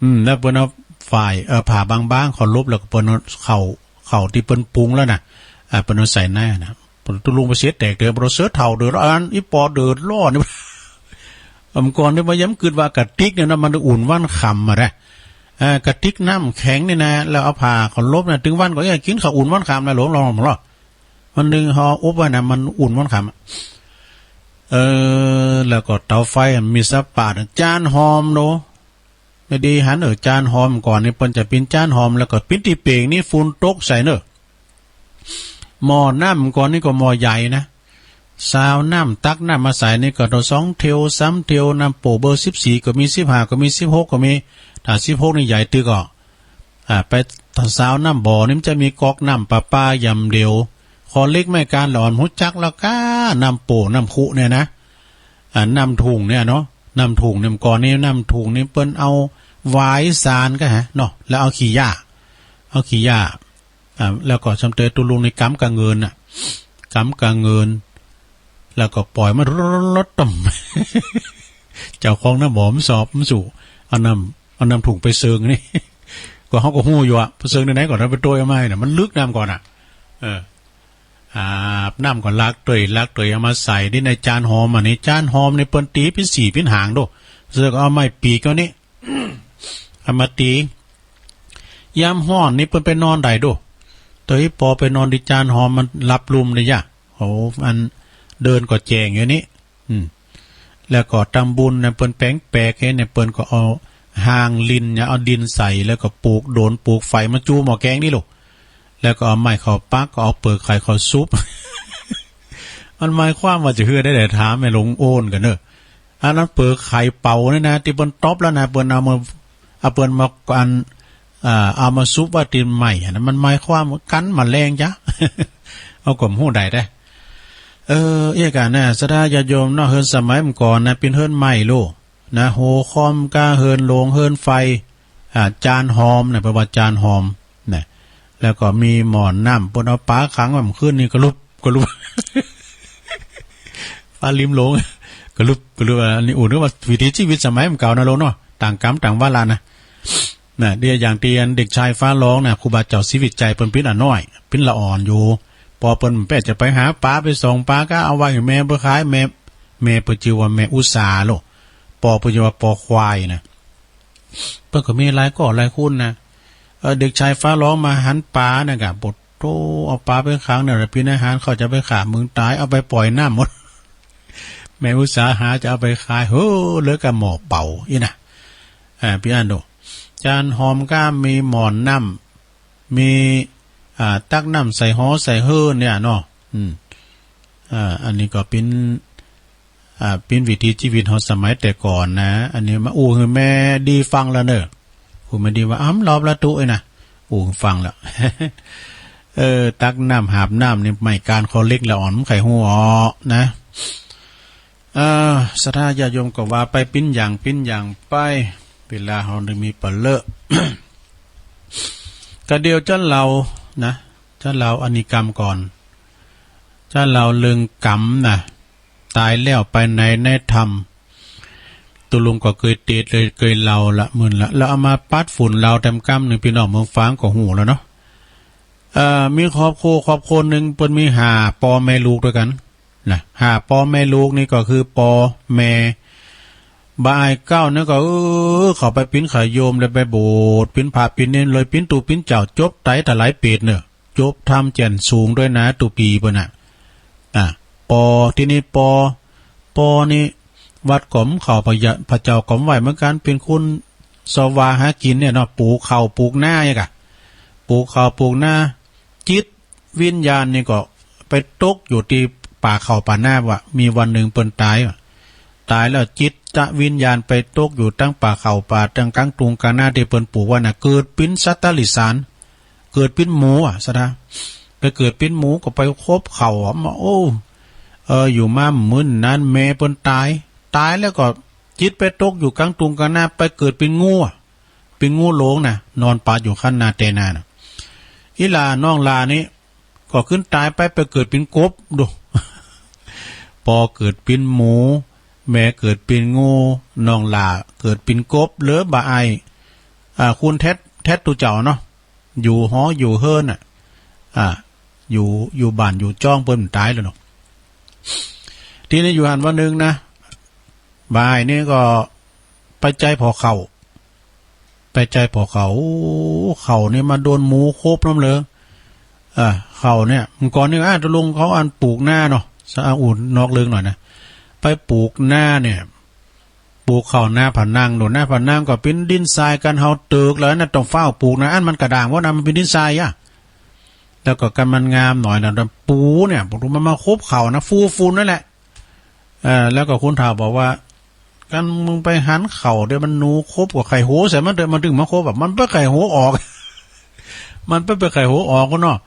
อืม แล้วเปิ้นเอาฝ้าย เอ่อ ผ้าบางๆ เขาลบ แล้วก็เปิ้นเอาข้าว ข้าวตี้เปิ้นปรุงแล้วน่ะ อ่า เปิ้นเอาใส่ในน่ะ เปิ้นตุลุงไปเสียแตกเดือด เปิ้นเสือเฒ่าเดือดร้อน อีปอเดือดร้อนนี่ เมื่อก่อนนี่มันยังกึ๊ดว่ากระติกเนี่ยนะ มันอุ่นวันค่ำอะนะ เอ่อ กระติกน้ำแข็งนี่นะ แล้วเอาผ้าเขาลบนะ ตึงวันก็ยังกิ๋นข้าวอุ่นวันค่ำนะ หลวงลองหมดหรอ อันหนึ่งเฮาอบไว้นะ มันอุ่นมันขำอะ เออ แล้วก็เตาไฟมีสักปาด จานหอมโน ไม่ดีหัน เออ จานหอมก่อนนี่เปิ้นจะปิ้นจานหอม แล้วก็ปิ้นตี้เป่งนี่ฝุ่นตกใส่เนอะ หม้อน้ำก่อนนี่ก็หม้อใหญ่นะ ซาวน้ำตักน้ำมาใส่นี่ก็ตัวสองเทียวสามเทียว น้ำโป่งเบอร์สิบสี่ก็มี สิบห้าก็มี สิบหกก็มี ถ้าสิบหกนี่ใหญ่ตึกอ่ะ อ่า ไปซาวน้ำบ่อนี่มันจะมีก๊อกน้ำประปายำเดียว คอเล็กไม่การละอ่อนฮู้จักแล้วก้า น้ำโป่งน้ำคุเนี่ยนะ อ่า น้ำถุงเนี่ยเนาะ น้ำถุงเนี่ยก่อนนี่น้ำถุงนี่เปิ้นเอาหวายซานก็ฮะเนาะ แล้วเอาขี้หญ้า เอาขี้หญ้า อ่า แล้วก็สำเตยตุลุงในกำกะเงินน่ะ กำกะเงิน แล้วก็ปล่อยมันรดต่ำ เจ้าของน้ำบ่อมันสอบมันสู่ เอาน้ำ เอาน้ำถุงไปเซิงนี่ ก็เขาก็ฮู้อยู่อะ ไปเซิงในไหนก่อน เอาไปโตยเอามาให้น่ะ มันลึกน้ำก่อนอะ เออ อาบน้ำก่อน ล้างถ้วย ล้างถ้วย เอามาใส่ที่ในจานหอม อันนี้ จานหอมนี่เปิ้นตีเป็นสี่เป็นหางโด เซิงเอาไม้ปีกเอานี่ เอามาตี ยามฮ้อนนี่เปิ้นไปนอนได้โด เตยปอไปนอนที่จานหอมมันหลับลุ่มเลยยะ โอ้ อันเดินก็แจ้งอยู่นี่ อืม แล้วก็ตำบุญเนี่ยเปิ้นแปลงแปลกเห็นเนี่ย เปิ้นก็เอาฮางลินเนี่ย เอาดินใส่ แล้วก็ปลูกโดนปลูกไฟมาจูหม้อแกงนี่ลูก แล้วก็เอาไม้เข้าปัก ก็เอาเปลือกไข่เข้าซุบ มันหมายความว่าจะเฮือได้แต่ถามแม่หลวงโอนกันเนอะ อันนั้นเปลือกไข่เป่าเนี่ยนะ ที่เปิ้นตบแล้วนะ เปิ้นเอามา เอาเปิ้นมาอัน อ่า เอามาซุบไว้ตีนไม้อะนะ มันหมายความกันแมลงจ้ะ เอาความฮู้ได้เด้ เออ เอี้ยกะนะ ศรัทธาญาติโยมเนาะ เฮือนสมัยเมื่อก่อนนะ เป็นเฮือนไม้โล นะ โฮคอมกาเฮือนโลงเฮือนไฟ อ่า จานหอมนะ แปลว่าจานหอมนะ แล้วก็มีหม้อน้ำ เปิ้นเอาปลาขังไว้เมื่อคืนนี่กะลุบกะลุบ ฟ้าริมโลง กะลุบกะลุบ อันนี้อู้นึกว่าวิถีชีวิตสมัยเมื่อเก่านะโลเนาะ ต่างกรรมต่างวาระนะ นะ เดียวอย่างที่อันเด็กชายฟ้าร้องนะ ครูบาเจ้าศรีวิชัยเปิ้นปิ้นอะน้อย ปิ้นละอ่อนอยู่ ปอเปิ้นแป๊จะไปหาปลาไปส่องปลาก็เอาไว้ให้แม่เปิ้นขาย แม่ แม่เปิ้นจื่อว่าแม่อุสาโล ปอเปิ้นจื่อว่าปอควายนะ เปิ้นก็มีหลายก้อหลายคนนะ เออ เด็กชายฟ้าร้องมาหันปลานะกะ ปดโต เอาปลาไปขังเนี่ย ปิ้นอาหารเขาจะไปฆ่ามึงตาย เอาไปปล่อยน้ำหมด แม่อุตสาหาจะเอาไปขาย เฮ้อ เหลือกับหม้อเป่าอี้นะ อ่า ปิ้นอันโด จานหอมก็มีหม้อน้ำ มี อ่า ตักน้ำใส่หอใส่เฮือเนี่ยเนาะ อืม อ่า อันนี้ก็ปิ้น อ่า ปิ้นวิถีชีวิตเฮาสมัยแต่ก่อนนะ อันนี้มาอู้หื้อแม่ดีฟังแล้วเนอะ อู้แม่ดีว่า อ้ำ รอบละตุ๊เอ้ยนะ อู้หื้อฟังแล้ว เออ ตักน้ำหาบน้ำนี่ไม่การคอเล็กละอ่อน มันไขฮู้ออกนะ เอ่อ ศรัทธาญาติโยมก็ว่าไปปิ้นอย่างปิ้นอย่างไป เวลาเฮาได้มีปะเลอะ กะเดียวจะเล่านะ จะเล่าอันนี้กำก่อน จะเล่าเรื่องกำนะ ตายแล้วไปไหนในถ้ำ ตุลุงก็เกยเตดเลย เกยเล่าละ มึนละ แล้วเอามาปัดฝุ่นเล่าแต้มกำหนึ่ง พี่น้องเมืองฟ้างก็ฮู้แล้วเนาะ เอ่อ มีครอบครัว ครอบครัวหนึ่ง เปิ้นมีห้าปอแม่ลูกด้วยกัน นะ ห้าปอแม่ลูกนี่ก็คือปอแม่ บ่าอ้ายเก้านี่ก็ เออ เขาไปปิ้นขายโยม เลยไปโบสถ์ ปิ้นพระปิ้นเณร เลยปิ้นตุ๊ปิ้นเจ้า จบไตถลายเปรตเนอะ จบธรรมแจ่นสูงด้วยนะ ตุ๊ปีเปิ้นน่ะ อ่ะ ปอ ที่นี่ปอ ปอนี่ วัดก็บ่เข้า พระยา พระเจ้าก็บ่ไหว้เหมือนกัน เป็นคนเสาะหากินเนี่ยเนาะ ปลูกข้าวปลูกนาเนี่ยกะ ปลูกข้าวปลูกนา จิตวิญญาณนี่ก็ไปตกอยู่ที่ป่าข้าวป่านาว่ะ มีวันหนึ่งเปิ้นตายว่ะ ตายแล้วจิตวิญญาณไปตกอยู่ตั้งป่าข้าวป่า ตั้งกลางทุ่งกลางนาที่เปิ้นปลูกไว้น่ะ เกิดเป็นสัตว์ติรัจฉาน เกิดเป็นหมูอ่ะ ศรัทธา ไปเกิดเป็นหมูก็ไปคบข้าวอ่ะ มา โอ้ เออ อยู่มามื้อนั้นแม่เปิ้นตาย ตายแล้วก็จิตไปตกอยู่กลางทุ่งกลางนา ไปเกิดเป็นงูอ่ะ เป็นงูหลวงน่ะ นอนปาดอยู่คันนาแตนาน่ะ อีหล่าน้องหล่านี่ ก็ขึ้นตายไป ไปเกิดเป็นกบดู ปอเกิดเป็นหมู แม่เกิดเป็นงู น้องหล่าเกิดเป็นกบ เหลือบ่าอ้าย อ่า คุณแท็ด แท็ดตุ๊เจ้าเนาะ อยู่หออยู่เฮือนน่ะ อ่า อยู่ อยู่บ้านอยู่จ้องเปิ้นตายแล้วเนาะ ทีนี้อยู่หั้นวันหนึ่งนะ บ่าอ้ายนี่ก็ไปไจ้ผ่อข้าว ไปไจ้ผ่อข้าว โอ้ ข้าวนี่มาโดนหมูคบนำเลย เออ ข้าวเนี่ย เมื่อก่อนนี่ อ่า ตกลงเขาอันปลูกนาเนาะ สะอาดนอกเรื่องหน่อยนะ ไปปลูกนาเนี่ย ปลูกข้าวนาผะนังโน่น นาผะนังก็เป็นดินทราย กันเฮาเติกแล้วนะ ต้องฟ้าวปลูกนะ อันมันกระด้าง เพราะนะ มันเป็นดินทรายอะ แล้วก็กันมันงามหน่อยนะ แต่ปูเนี่ย ปูมันมาคบข้าวนะ ฟู่นนั่นแหละ เออ แล้วก็คนเฒ่าบอกว่า กันมึงไปหันข้าวเดี๋ยวมันหนูคบกับไข่โหใส่มันเถอะ มันถึงมาคบอะ มันไปไข่โหออก มันไปไปไข่โหออกก็เนาะ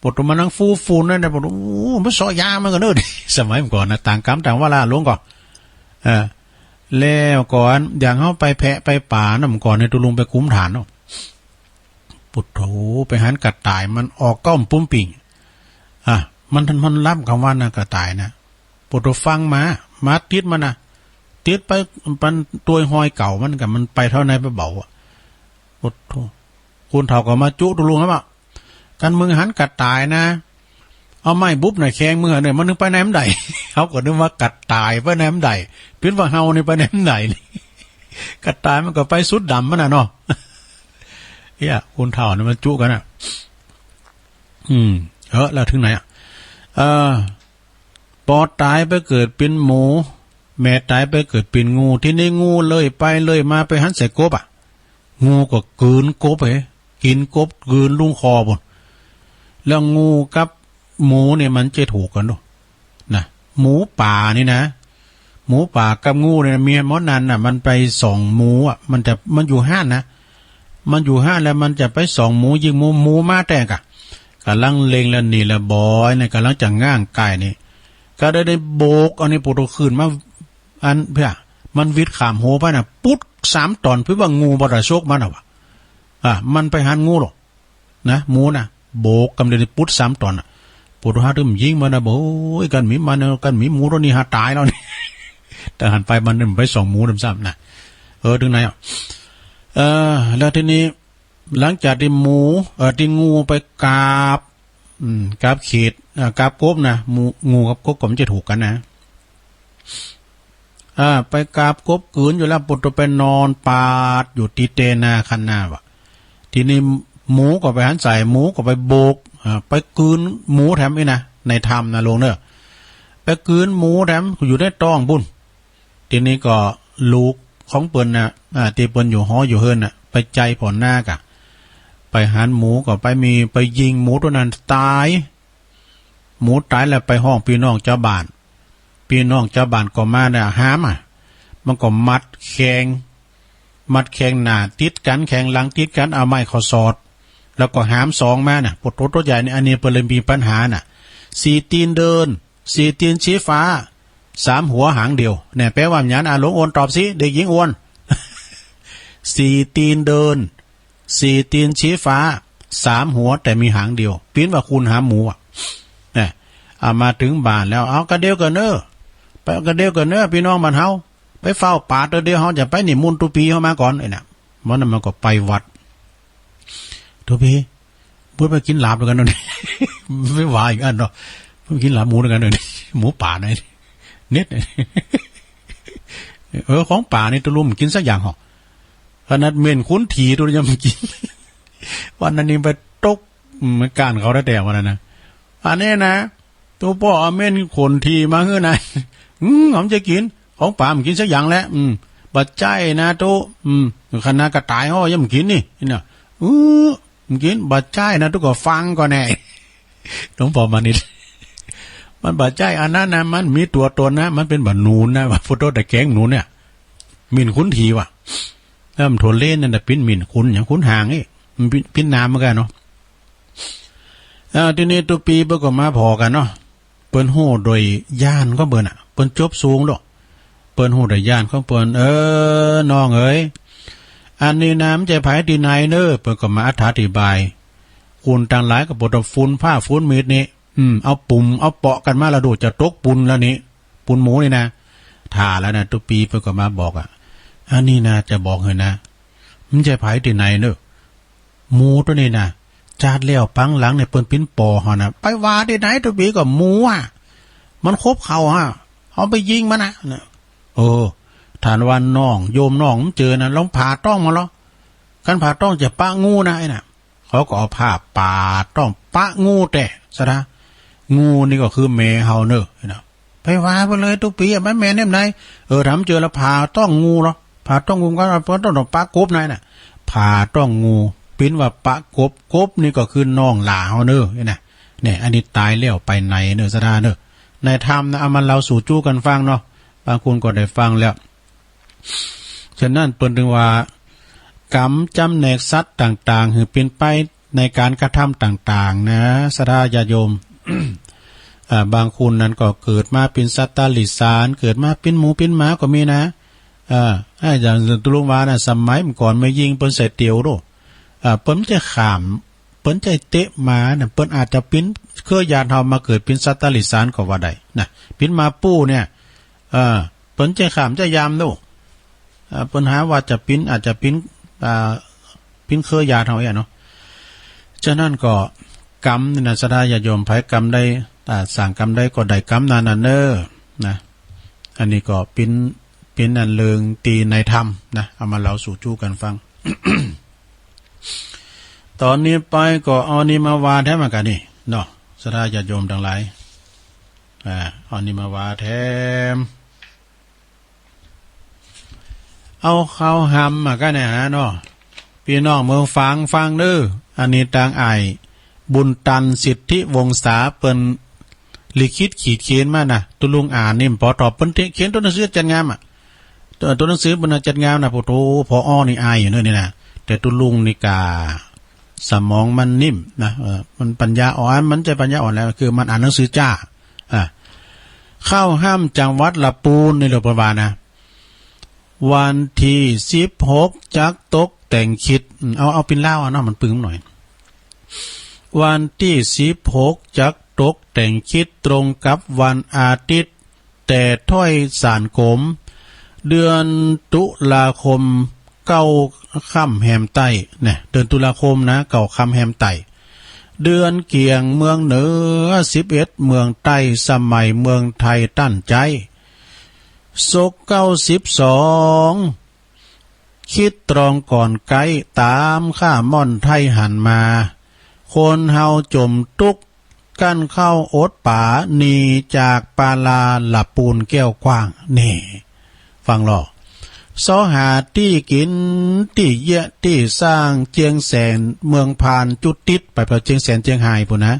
ปวดตัวมานั่งฟู่นนั่นนะ ปวดตัว โอ้ มันเสาะยามันก็เนอะ สมัยก่อนนะ ต่างกรรมต่างวาระ หลวงก่อน เออ แล้วก่อน อย่างเฮาไปแพะไปป่านะ เมื่อก่อนเนี่ย ตุลุงไปคุ้มฐานเนาะ ปวดโถ ไปหันกระต่าย มันออกก้อมปุ้มปิ่ง อ่ะ มัน มันรับคำว่านะ กระต่ายนะ ปวดตัวฟังมา มาติดมันนะ ติดไป ปันตัวหอยเก่ามันกับมันไปเท่าไหนไปเบาอะ ปวดโถ คนเฒ่าก็มาจุตุลุงแล้วอะ กันมึงหันกระต่ายนะ เอาไม้บุบหน่อยแข้งมึงอะเนี่ย มันนึกไปไหนมันได้ เขาก็นึกว่ากระต่ายไปไหนมันได้ เป็นว่าเฮานี่ไปไหนมันได้นี่ กระต่ายมันก็ไปสุดดำมันน่ะเนาะ เนี่ย คนเฒ่านี่มันจุกันอะ อืม เออ แล้วถึงไหนอะ เออ ปอตายไปเกิดเป็นหมู แม่ตายไปเกิดเป็นงู ทีนี้งูเลื่อยไปเลื่อยมาไปหันใส่กบอะ งูก็กลืนกบเฮ้ กินกบกลืนลงคอพุ้น แล้วงูกับหมูเนี่ยมันจะถูกกันเนาะ นะ หมูป่านี่นะ หมูป่ากับงูเนี่ย เมียมดนั่นน่ะ มันไปส่องหมูอะ มันจะ มันอยู่ห้านนะ มันอยู่ห้านแล้วมันจะไปส่องหมู ยิงหมู หมูมาแต่กะ กำลังเล็งแล้วนี่แหละบอยเนี่ย กำลังจะง่างไก่นี่ ก็ได้ ได้โบก อันนี้ปวดตัวขึ้นมา อันเพื่อ มันวิดขามหัวไปน่ะ ปุ๊ดสามตอน เพื่อว่างูบ่ได้ฉกมันน่ะวะ อ่ะ มันไปหันงูหรอก นะ หมูน่ะ โบกกำเดียวนี่ปุ๊ดสามตอนน่ะ ปวดหัวตึมยิงมันน่ะ บอก โอ้ย กันหมีมันน่ะ กันหมีหมูตัวนี้หาตายแล้วนี่ แต่หันไปมันไปส่องหมูซ้ำๆ นะ เออ ถึงไหนอ่ะ เออ แล้วทีนี้ หลังจากที่หมู เอ่อ ที่งูไปกาบ อืม กาบเขียด เอ่อ กาบกบนะ หมู งูกับกบก็มันจะถูกกันนะ อ่า ไปกาบกบกืนอยู่แล้ว ปวดตัวไปนอนปาดอยู่ที่เตนาคันนาว่ะ ทีนี้หมูก็ไปหันใส่ หมูก็ไปโบก อ่า ไปกืนหมูแถมอีกนะ ในถ้ำนะหลวงเนอะ ไปกืนหมูแถมอยู่ในท้องบุ้น ทีนี้ก็ลูกของเปิ้นน่ะ อ่า ที่เปิ้นอยู่หออยู่เฮือนน่ะ ไปไจ้ผ่อนนากะ ไปหันหมูก็ไปมี ไปยิงหมูตัวนั้นตาย หมูตายแล้วไปฮ้องพี่น้องชาวบ้าน พี่น้องชาวบ้านก็มาน่ะ หามอ่ะ มันก็มัดแข้ง มัดแข้งหน้าติดกัน แข้งหลังติดกัน เอาไม้เข้าสอด แล้วก็หามสองมาน่ะ ปวดตัวตัวใหญ่นี่ อันนี้เปิ้นเลยมีปัญหาน่ะ สี่ตีนเดิน สี่ตีนชี้ฟ้า สามหัวหางเดียว เนี่ย แปลว่าหยัง อ่ะ หลวงโอนตอบสิ เด็กหญิงโอน สี่ตีนเดิน สี่ตีนชี้ฟ้า สามหัวแต่มีหางเดียว ปิ้นว่าคุณหาหมูอ่ะ เนี่ย เอามาถึงบ้านแล้ว เอากระเดียวกันเนอะ ไปกระเดียวกันเนอะ พี่น้องบ้านเฮา ไปเฝ้าป่าตัวเดียว เฮาจะไปนิมนต์ตุ๊ปีเฮามาก่อน ไอ้น่ะ วันนั้นมันก็ไปวัด ตุ๊ปี เพิ่นไปกินลาบด้วยกันนั่น ไม่ว่าอีกอันเนาะ เพิ่นกินลาบหมูด้วยกันนั่น หมูป่าไหน เน็ต เออ ของป่านี่ตะลุมกินสักอย่างเหรอ ขนาดเหม็นขุนถี่ตัวยังไม่กิน วันนั้นนี่ไปตก อืม มันการเขาแท้ๆ วันนั้นนะ อันนี้นะ ตัวป้อเอาเหม็นขุนถี่มาหื้อนะ อืม ผมจะกิน ของป่ามันกินสักอย่างแหละ อืม บัดใจ้นะตุ๊ อืม ขนาดกระต่ายเขายังบ่กินนี่ นี่นะ อือ มันกิน บัดใจ้นะตุ๊ ก็ฟังก่อนแน่ หลวงพ่อมานิด มันบัดใจ้อันนั้นนะ มันมีตัวตนนะ มันเป็นบัดหนูนนะ ว่าพุทโธแต่แกงหนูเนี่ย หมิ่นขุนถี่ว่ะ แล้วมันโทรเล่นนั่นน่ะ ปิ้นหมิ่นขุน อย่างขุนหางนี่ มันปิ้น ปิ้นน้ำเหมือนกันเนาะ อ่า ทีนี้ตุ๊ปีเปิ้นก็มาพ้อกันเนาะ เปิ้นฮู้โดยญาณของเปิ้นน่ะ เปิ้นจบสูงดอก เปิ้นฮู้โดยญาณของเปิ้น เออ น้องเอ๋ย อันนี้นะ มันจะไผที่ไหนเน้อ เปิ้นก็มาอธิบาย คนตังหลายก็บ่ต้องฝุ่นผ้าฝุ่นมีดนี่ อืม เอาปุ่ม เอาเปาะกันมาแล้วดูจะตกปุนแล้วนี่ ปุนหมูนี่นะ ถ่าแล้วนะ ตุ๊ปีเปิ้นก็มาบอกอ่ะ อันนี้นะ จะบอกให้นะ มันจะไผที่ไหนเน้อ หมูตัวนี้นะ จาดแล้วปังหลังเนี่ยเปิ้นปิ้นปอเฮานะ ไปว่าที่ไหนตุ๊ปีก็หมูอ่ะ มันคบเขาฮะ เอาไปยิงมันนะ นะ เออ ท่านว่าน้อง โยมน้องมันเจอนะ ลองผ่าท้องมาเหรอ คันผ่าท้องจะปะงูนะไอ้น่ะ เขาก็เอาผ้าปาดต้องปะงูแต๊ สะดา งูนี่ก็คือแม่เฮาเนอะนะ ไปว่าไปเลยตุ๊กปี๋อะ มันแม่นแนมใด เออ ถ้ามันเจอแล้วผ่าต้องงูเหรอ ผ่าต้องงูก็เอาต้องปะกบในน่ะ ผ่าต้องงู ปิ้นว่าปะกบ กบนี่ก็คือน้องหล้าเฮาเนอะนะ เนี่ย อันนี้ตายแล้วไปไหนเนอะ สะดาเนอะ ในธรรมนะ เอามาเล่าสู่จู้กันฟังเนาะ บางคนก็ได้ฟังแล้ว ฉะนั้นเปิ้นถึงว่า กรรมจำแนกสัตว์ต่างๆ หื้อเป็นไปในการกระทำต่างๆ นะ ศรัทธาญาติโยม อ่า บางคนนั้นก็เกิดมาเป็นสัตว์เดรัจฉาน เกิดมาเป็นหมูเป็นหมาก็มีนะ อ่า อ่า อย่างตุลุงว่านะ สมัยก่อนแม่ญิงเปิ้นใส่เตียวโด อ่า เปิ้นจะข้าม เปิ้นจะเตะหมานะ เปิ้นอาจจะปิ้นเครือญาติเฮามาเกิดเป็นสัตว์เดรัจฉานก็ว่าได้นะ ปิ้นหมาปู้เนี่ย เออ เปิ้นจะข้ามจะยามโด เอ่อ เปิ้นหาว่าจะปิ้น อาจจะปิ้น อ่า ปิ้นเครือญาติเฮาเนี่ยเนาะ ฉะนั้นก็กรรมนี่นะ ศรัทธาญาติโยม ไผกรรมใด อ่า สร้างกรรมใดก็ได้กรรมนั้นน่ะเนอะ นะ อันนี้ก็ปิ้น ปิ้นอันเลิงตีในธรรมนะ เอามาเล่าสู่จู้กันฟัง ตอนนี้ไปก็เอานี่มาว่าแถมกันนี่เนาะ ศรัทธาญาติโยมทั้งหลาย อ่า เอานี่มาว่าแถม เอาเข้าหำมากันนะฮะเนาะ พี่น้องเมืองฝางฟังเด้อ อันนี้ตางอ้ายบุญตันสิทธิวงศาเปิ้นลิขิตขีดเขียนมานะ ตุ๊ลุงอ่านนี่ปอตอบเปิ้นเขียนตัวหนังสือจัดงามอ่ะ ตัว ตัวหนังสือเปิ้นน่ะจัดงามนะ โอ้โห พออ้อนี่อายอยู่เนอะนี่นะ แต่ตุ๊ลุงนี่กา สมองมันนิ่มนะ เออ มันปัญญาอ่อน มันจะปัญญาอ่อนแล้ว คือมันอ่านหนังสือจ้า อ่ะ เข้าห้ามจังหวัดละปูนนี่แหละเปิ้นว่านะ วันที่สิบหกจักตกแต่งคิด อืม เอา เอาเป็นลาวเอาเนาะ มันปึงหน่อย วันที่สิบหกจักตกแต่งคิดตรงกับวันอาทิตย์ แต่ถ้อยสารขม เดือนตุลาคมเก้าค่ำแฮมใต้ เนี่ย เดือนตุลาคมนะ เก้าค่ำแฮมใต้ เดือนเกี่ยงเมืองเหนือ สิบเอ็ดเมืองใต้ สมัยเมืองไทยตั้นใจ ศกเก้าสิบสอง คิดตรองก่อนใกล้ ตามข้าม่อนไทยหันมา คนเฮาจมตุ๊กข์ กั้นข้าวอดป๋า หนีจากปาลาละปูนแก้วกว้าง นี่ ฟังลอ เซาะหาตี้กิน ตี้เยียะตี้สร้าง เจียงแสนเมืองพานจุดติด ไปเผาเจียงแสนเจียงฮายพู้นนะ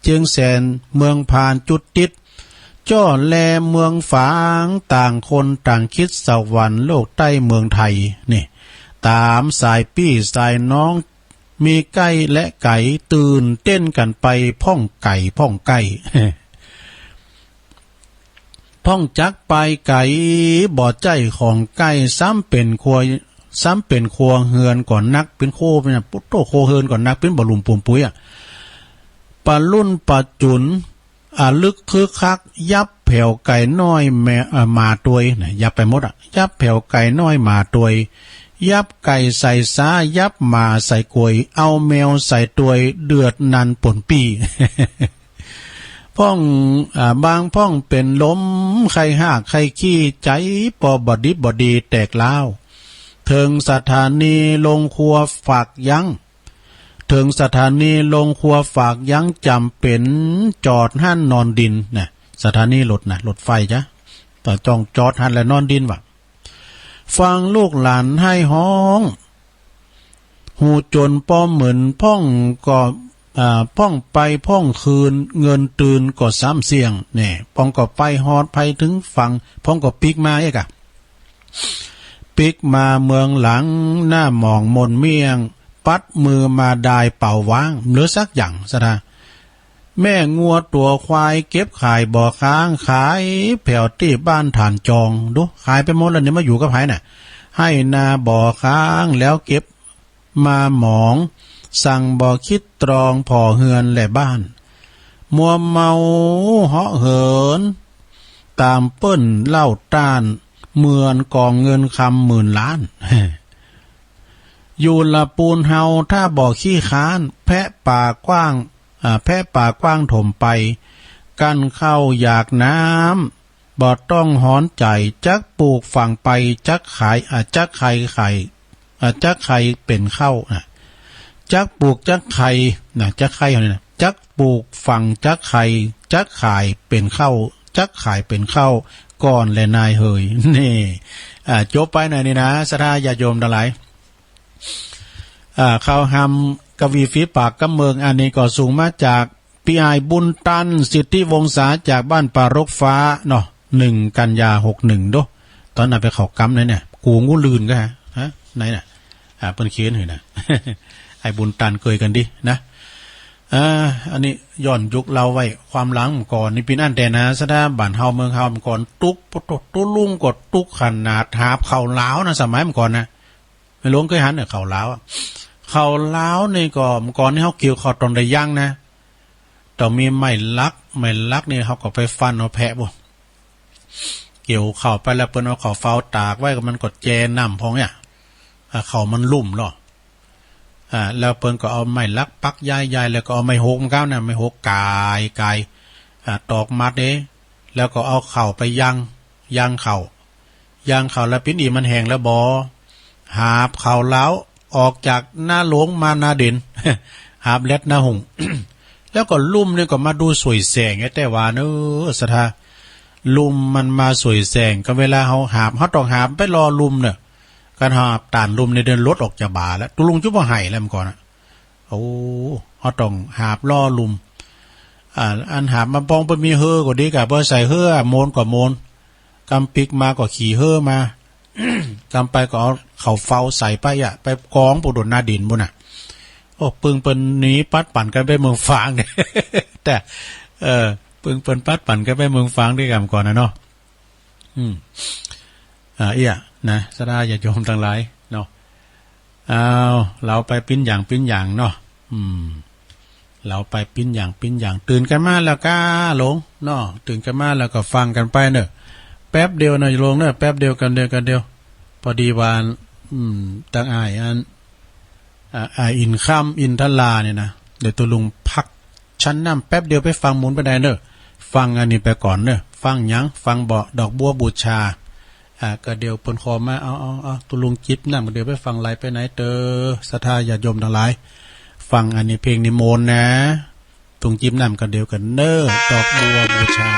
เจียงแสนเมืองพานจุดติด จ้อแลเมืองฝาง ต่างคนต่างคิดสวรรค์โลกใต้เมืองไทย นี่ ตามสายปี้สายน้อง มีใกล้และไกล ตื่นเต้นกันไปพ่องไก่พ่องใกล้ พ่องจักไปไกล บ่ใจ้ของใกล้ ซ้ำเป็นครัว ซ้ำเป็นครัวเฮือนก่อนนัก เป็นโคเป็นน่ะ โต้ ครัวเฮือนก่อนนัก เป็นบ่ลุ่มปุ่มปุ๋ยอะ ปะลุ่นปะจุน อะลึกคึกคัก ยับแผวไก่น้อยแม เอ่อ หมาตวยนะ ยับไปหมดอะ ยับแผวไก่น้อยหมาตวย ยับไก่ใส่ซ้า ยับหมาใส่กวย เอาแมวใส่ตวย เดือดนันป่นปี้ พ่อง อ่า บางพ่องเป็นลม ไข้ฮากไข้ขี้ ใจ๋ปอบ่ดิบบ่ดีแตกร้าว เถิงสถานีลงครัวฝากยั้ง เถิงสถานีลงครัวฝากยั้ง จ๋ำเป๋นจอดหั้นนอนดินนะ สถานีรถนะ รถไฟจ้ะ แต่ต้องจอดหั้นและนอนดินว่ะ ฟังลูกหลานไห้ฮ้อง หูจนปอหมื่น พ่องก็ อ่า พ่องไปพ่องคืน เงินตื่นก็ซ้ำเสี่ยง เนี่ย พ่องก็ไปฮอดไปถึงฝั่ง พ่องก็ปิ๊กมาเอกอะ ปิ๊กมาเมืองหลัง หน้าหมองมนเมี่ยง ปัดมือมาดายเป๋าว้าง เหลือสักอย่างสะดา แม่งัวตั๋วควายเก็บขายบ่อค้าง ขายแผวตี้บ้านฐานจอง ดู ขายไปหมดแล้วเนี่ย มาอยู่กับไผน่ะ ไฮ่นาบ่อค้าง แล้วเก็บมาหมอง สั่งบ่คิดตรองผ่อเฮือนและบ้าน มัวเมาเหาะเหิน ตามเปิ้นเล่าต้าน เหมือนกองเงินคำหมื่นล้าน อยู่ละปูนเฮาถ้าบ่ขี้ค้าน แพะป่ากว้าง อ่า แพะป่ากว้างถมไป กั้นข้าวอยากน้ำ บ่ต้องฮ้อนใจ๋ จักปลูกฝังไป จักขาย อ่า จักไขไข่ อ่า จักไขเป๋นข้าวนะ จักปลูกจักไข่นะ จักไข่เฮานี่นะ จักปลูกฝังจักไข่ จักขายเป๋นข้าว จักขายเป๋นข้าวก่อนแลนายเหย นี่ อ่า จบไปหน่อยนี่นะ ศรัทธาญาติโยมตังหลาย อ่า ข่าวฮำกวีฝีปากกำเมือง อันนี้ก็ส่งมาจาก พี่อ้ายบุญตัน สิทธิวงศา จากบ้านป่ารกฟ้าเนาะ หนึ่งกันยาหกหนึ่ง โด ตอนนั้นไปเข้ากำไหนเนี่ย กูงูลื่นก็ฮะ ฮะ ไหนน่ะ อ่า เปิ้นเขียนหื้อนะ ไอ้บุญตันเกยกั๋นดีนะ อ่า อันนี้ย้อนยุคเล่าไว้ ความหลังเมื่อก่อนนี่เป๋นอันแต่นะ ศรัทธา บ้านเฮาเมืองเฮาเมื่อก่อน ตุ๊ก ตุ๊ก ตุ๊กลุงก็ตุ๊กขนาด หาบข้าวหลาวนะ สมัยเมื่อก่อนนะ แม่หลวงเคยหันเนี่ย ข้าวหลาวอะ ข้าวหลาวนี่ก็ เมื่อก่อนนี่เฮาเกี่ยวข้าวตอนได้ยังนะ ต้องมีไม้หลัก ไม้หลักนี่เฮาก็ไปฟันเอาแผะบ่ เกี่ยวข้าวไปแล้วเปิ้นเอาข้าวเฝ้าตากไว้ ก็มันก็แจน้ำพองเนี่ย อ่า ข้าวมันลุ่มเนาะ อ่า แล้วเปิ้นก็เอาไม้หลักปักย้ายๆ แล้วก็เอาไม้หกมันก้าวนะ ไม้หกก่ายๆ อ่า ตอกมัดเด้ แล้วก็เอาข้าวไปยัง ยังข้าว ยังข้าวแล้วเป๋นอี่มันแห้งแล้วบ่ หาบข้าวหลาวออกจากนาโหลงมานาเด่น หาบแล็ดนาหุง แล้วก็ลุ่มนี่ก็มาดูสวยแสงไอ้แต่ว่าเนอะ ศรัทธา ลุ่มมันมาสวยแสง ก็เวลาเฮาหาบ เฮาต้องหาบไปรอลุ่มเนอะ การหาบต้านลุ่มนี่เดินรถออกจากบ่าแล้ว ตุ๊ลุงจุบ่ให้แล้วเมื่อก่อนอะ โอ้ เฮาต้องหาบรอลุ่ม อ่า อันหาบมาปองเปิ้นมีเฮอก็ดีกะ เปิ้นใส่เฮอโมนก็โมน กำปิ๊กมาก็ขี่เฮอมา กำไปก็เอาข้าวเฝ้าใส่ไปอะ ไปกองปูดนนาดินปู้นน่ะ โอ้ ปึงเปิ้นหนีปัดปั่นกันไปเมืองฝาง แต่ เออ ปึงเปิ้นปัดปั่นกันไปเมืองฝางด้วยกันก่อนนะเนาะ อืม อ่า เอี้ย นะ ศรัทธาญาติโยมตังหลายเนาะ อ้าว เฮาไปปิ้นอย่างปิ้นอย่างเนาะ อืม เฮาไปปิ้นอย่างปิ้นอย่าง ตื่นกันมาแล้วก้าหลวงเนาะ ตื่นกันมาแล้วก็ฟังกันไปเนอะ แป๊บเดียวนะหลวงเนอะ แป๊บเดียว กั๋นเดียว กั๋นเดียว พอดีว่า อืม ตังอ้ายอัน อ่า อ้ายอินคำ อินทราเนี่ยนะ เดี๋ยวตุ๊ลุงพักฉันน้ำแป๊บเดียว ไปฟังหมุนไปได้เนอะ ฟังอันนี้ไปก่อนเนอะ ฟังหยัง ฟังเบาะดอกบัวบูชา อ่า ก็เดี๋ยวเปิ้นขอมา เอา เอา เอา ตุ๊ลุงจิบน้ำ ก็เดี๋ยวไปฟังไหลไปไหนเตอ ศรัทธาญาติโยมตังหลาย ฟังอันนี้เพลงนี้โมนนะ ตุ๊ลุงจิบน้ำ ก็เดี๋ยวกั๋นเนอะ ดอกบัวบูชา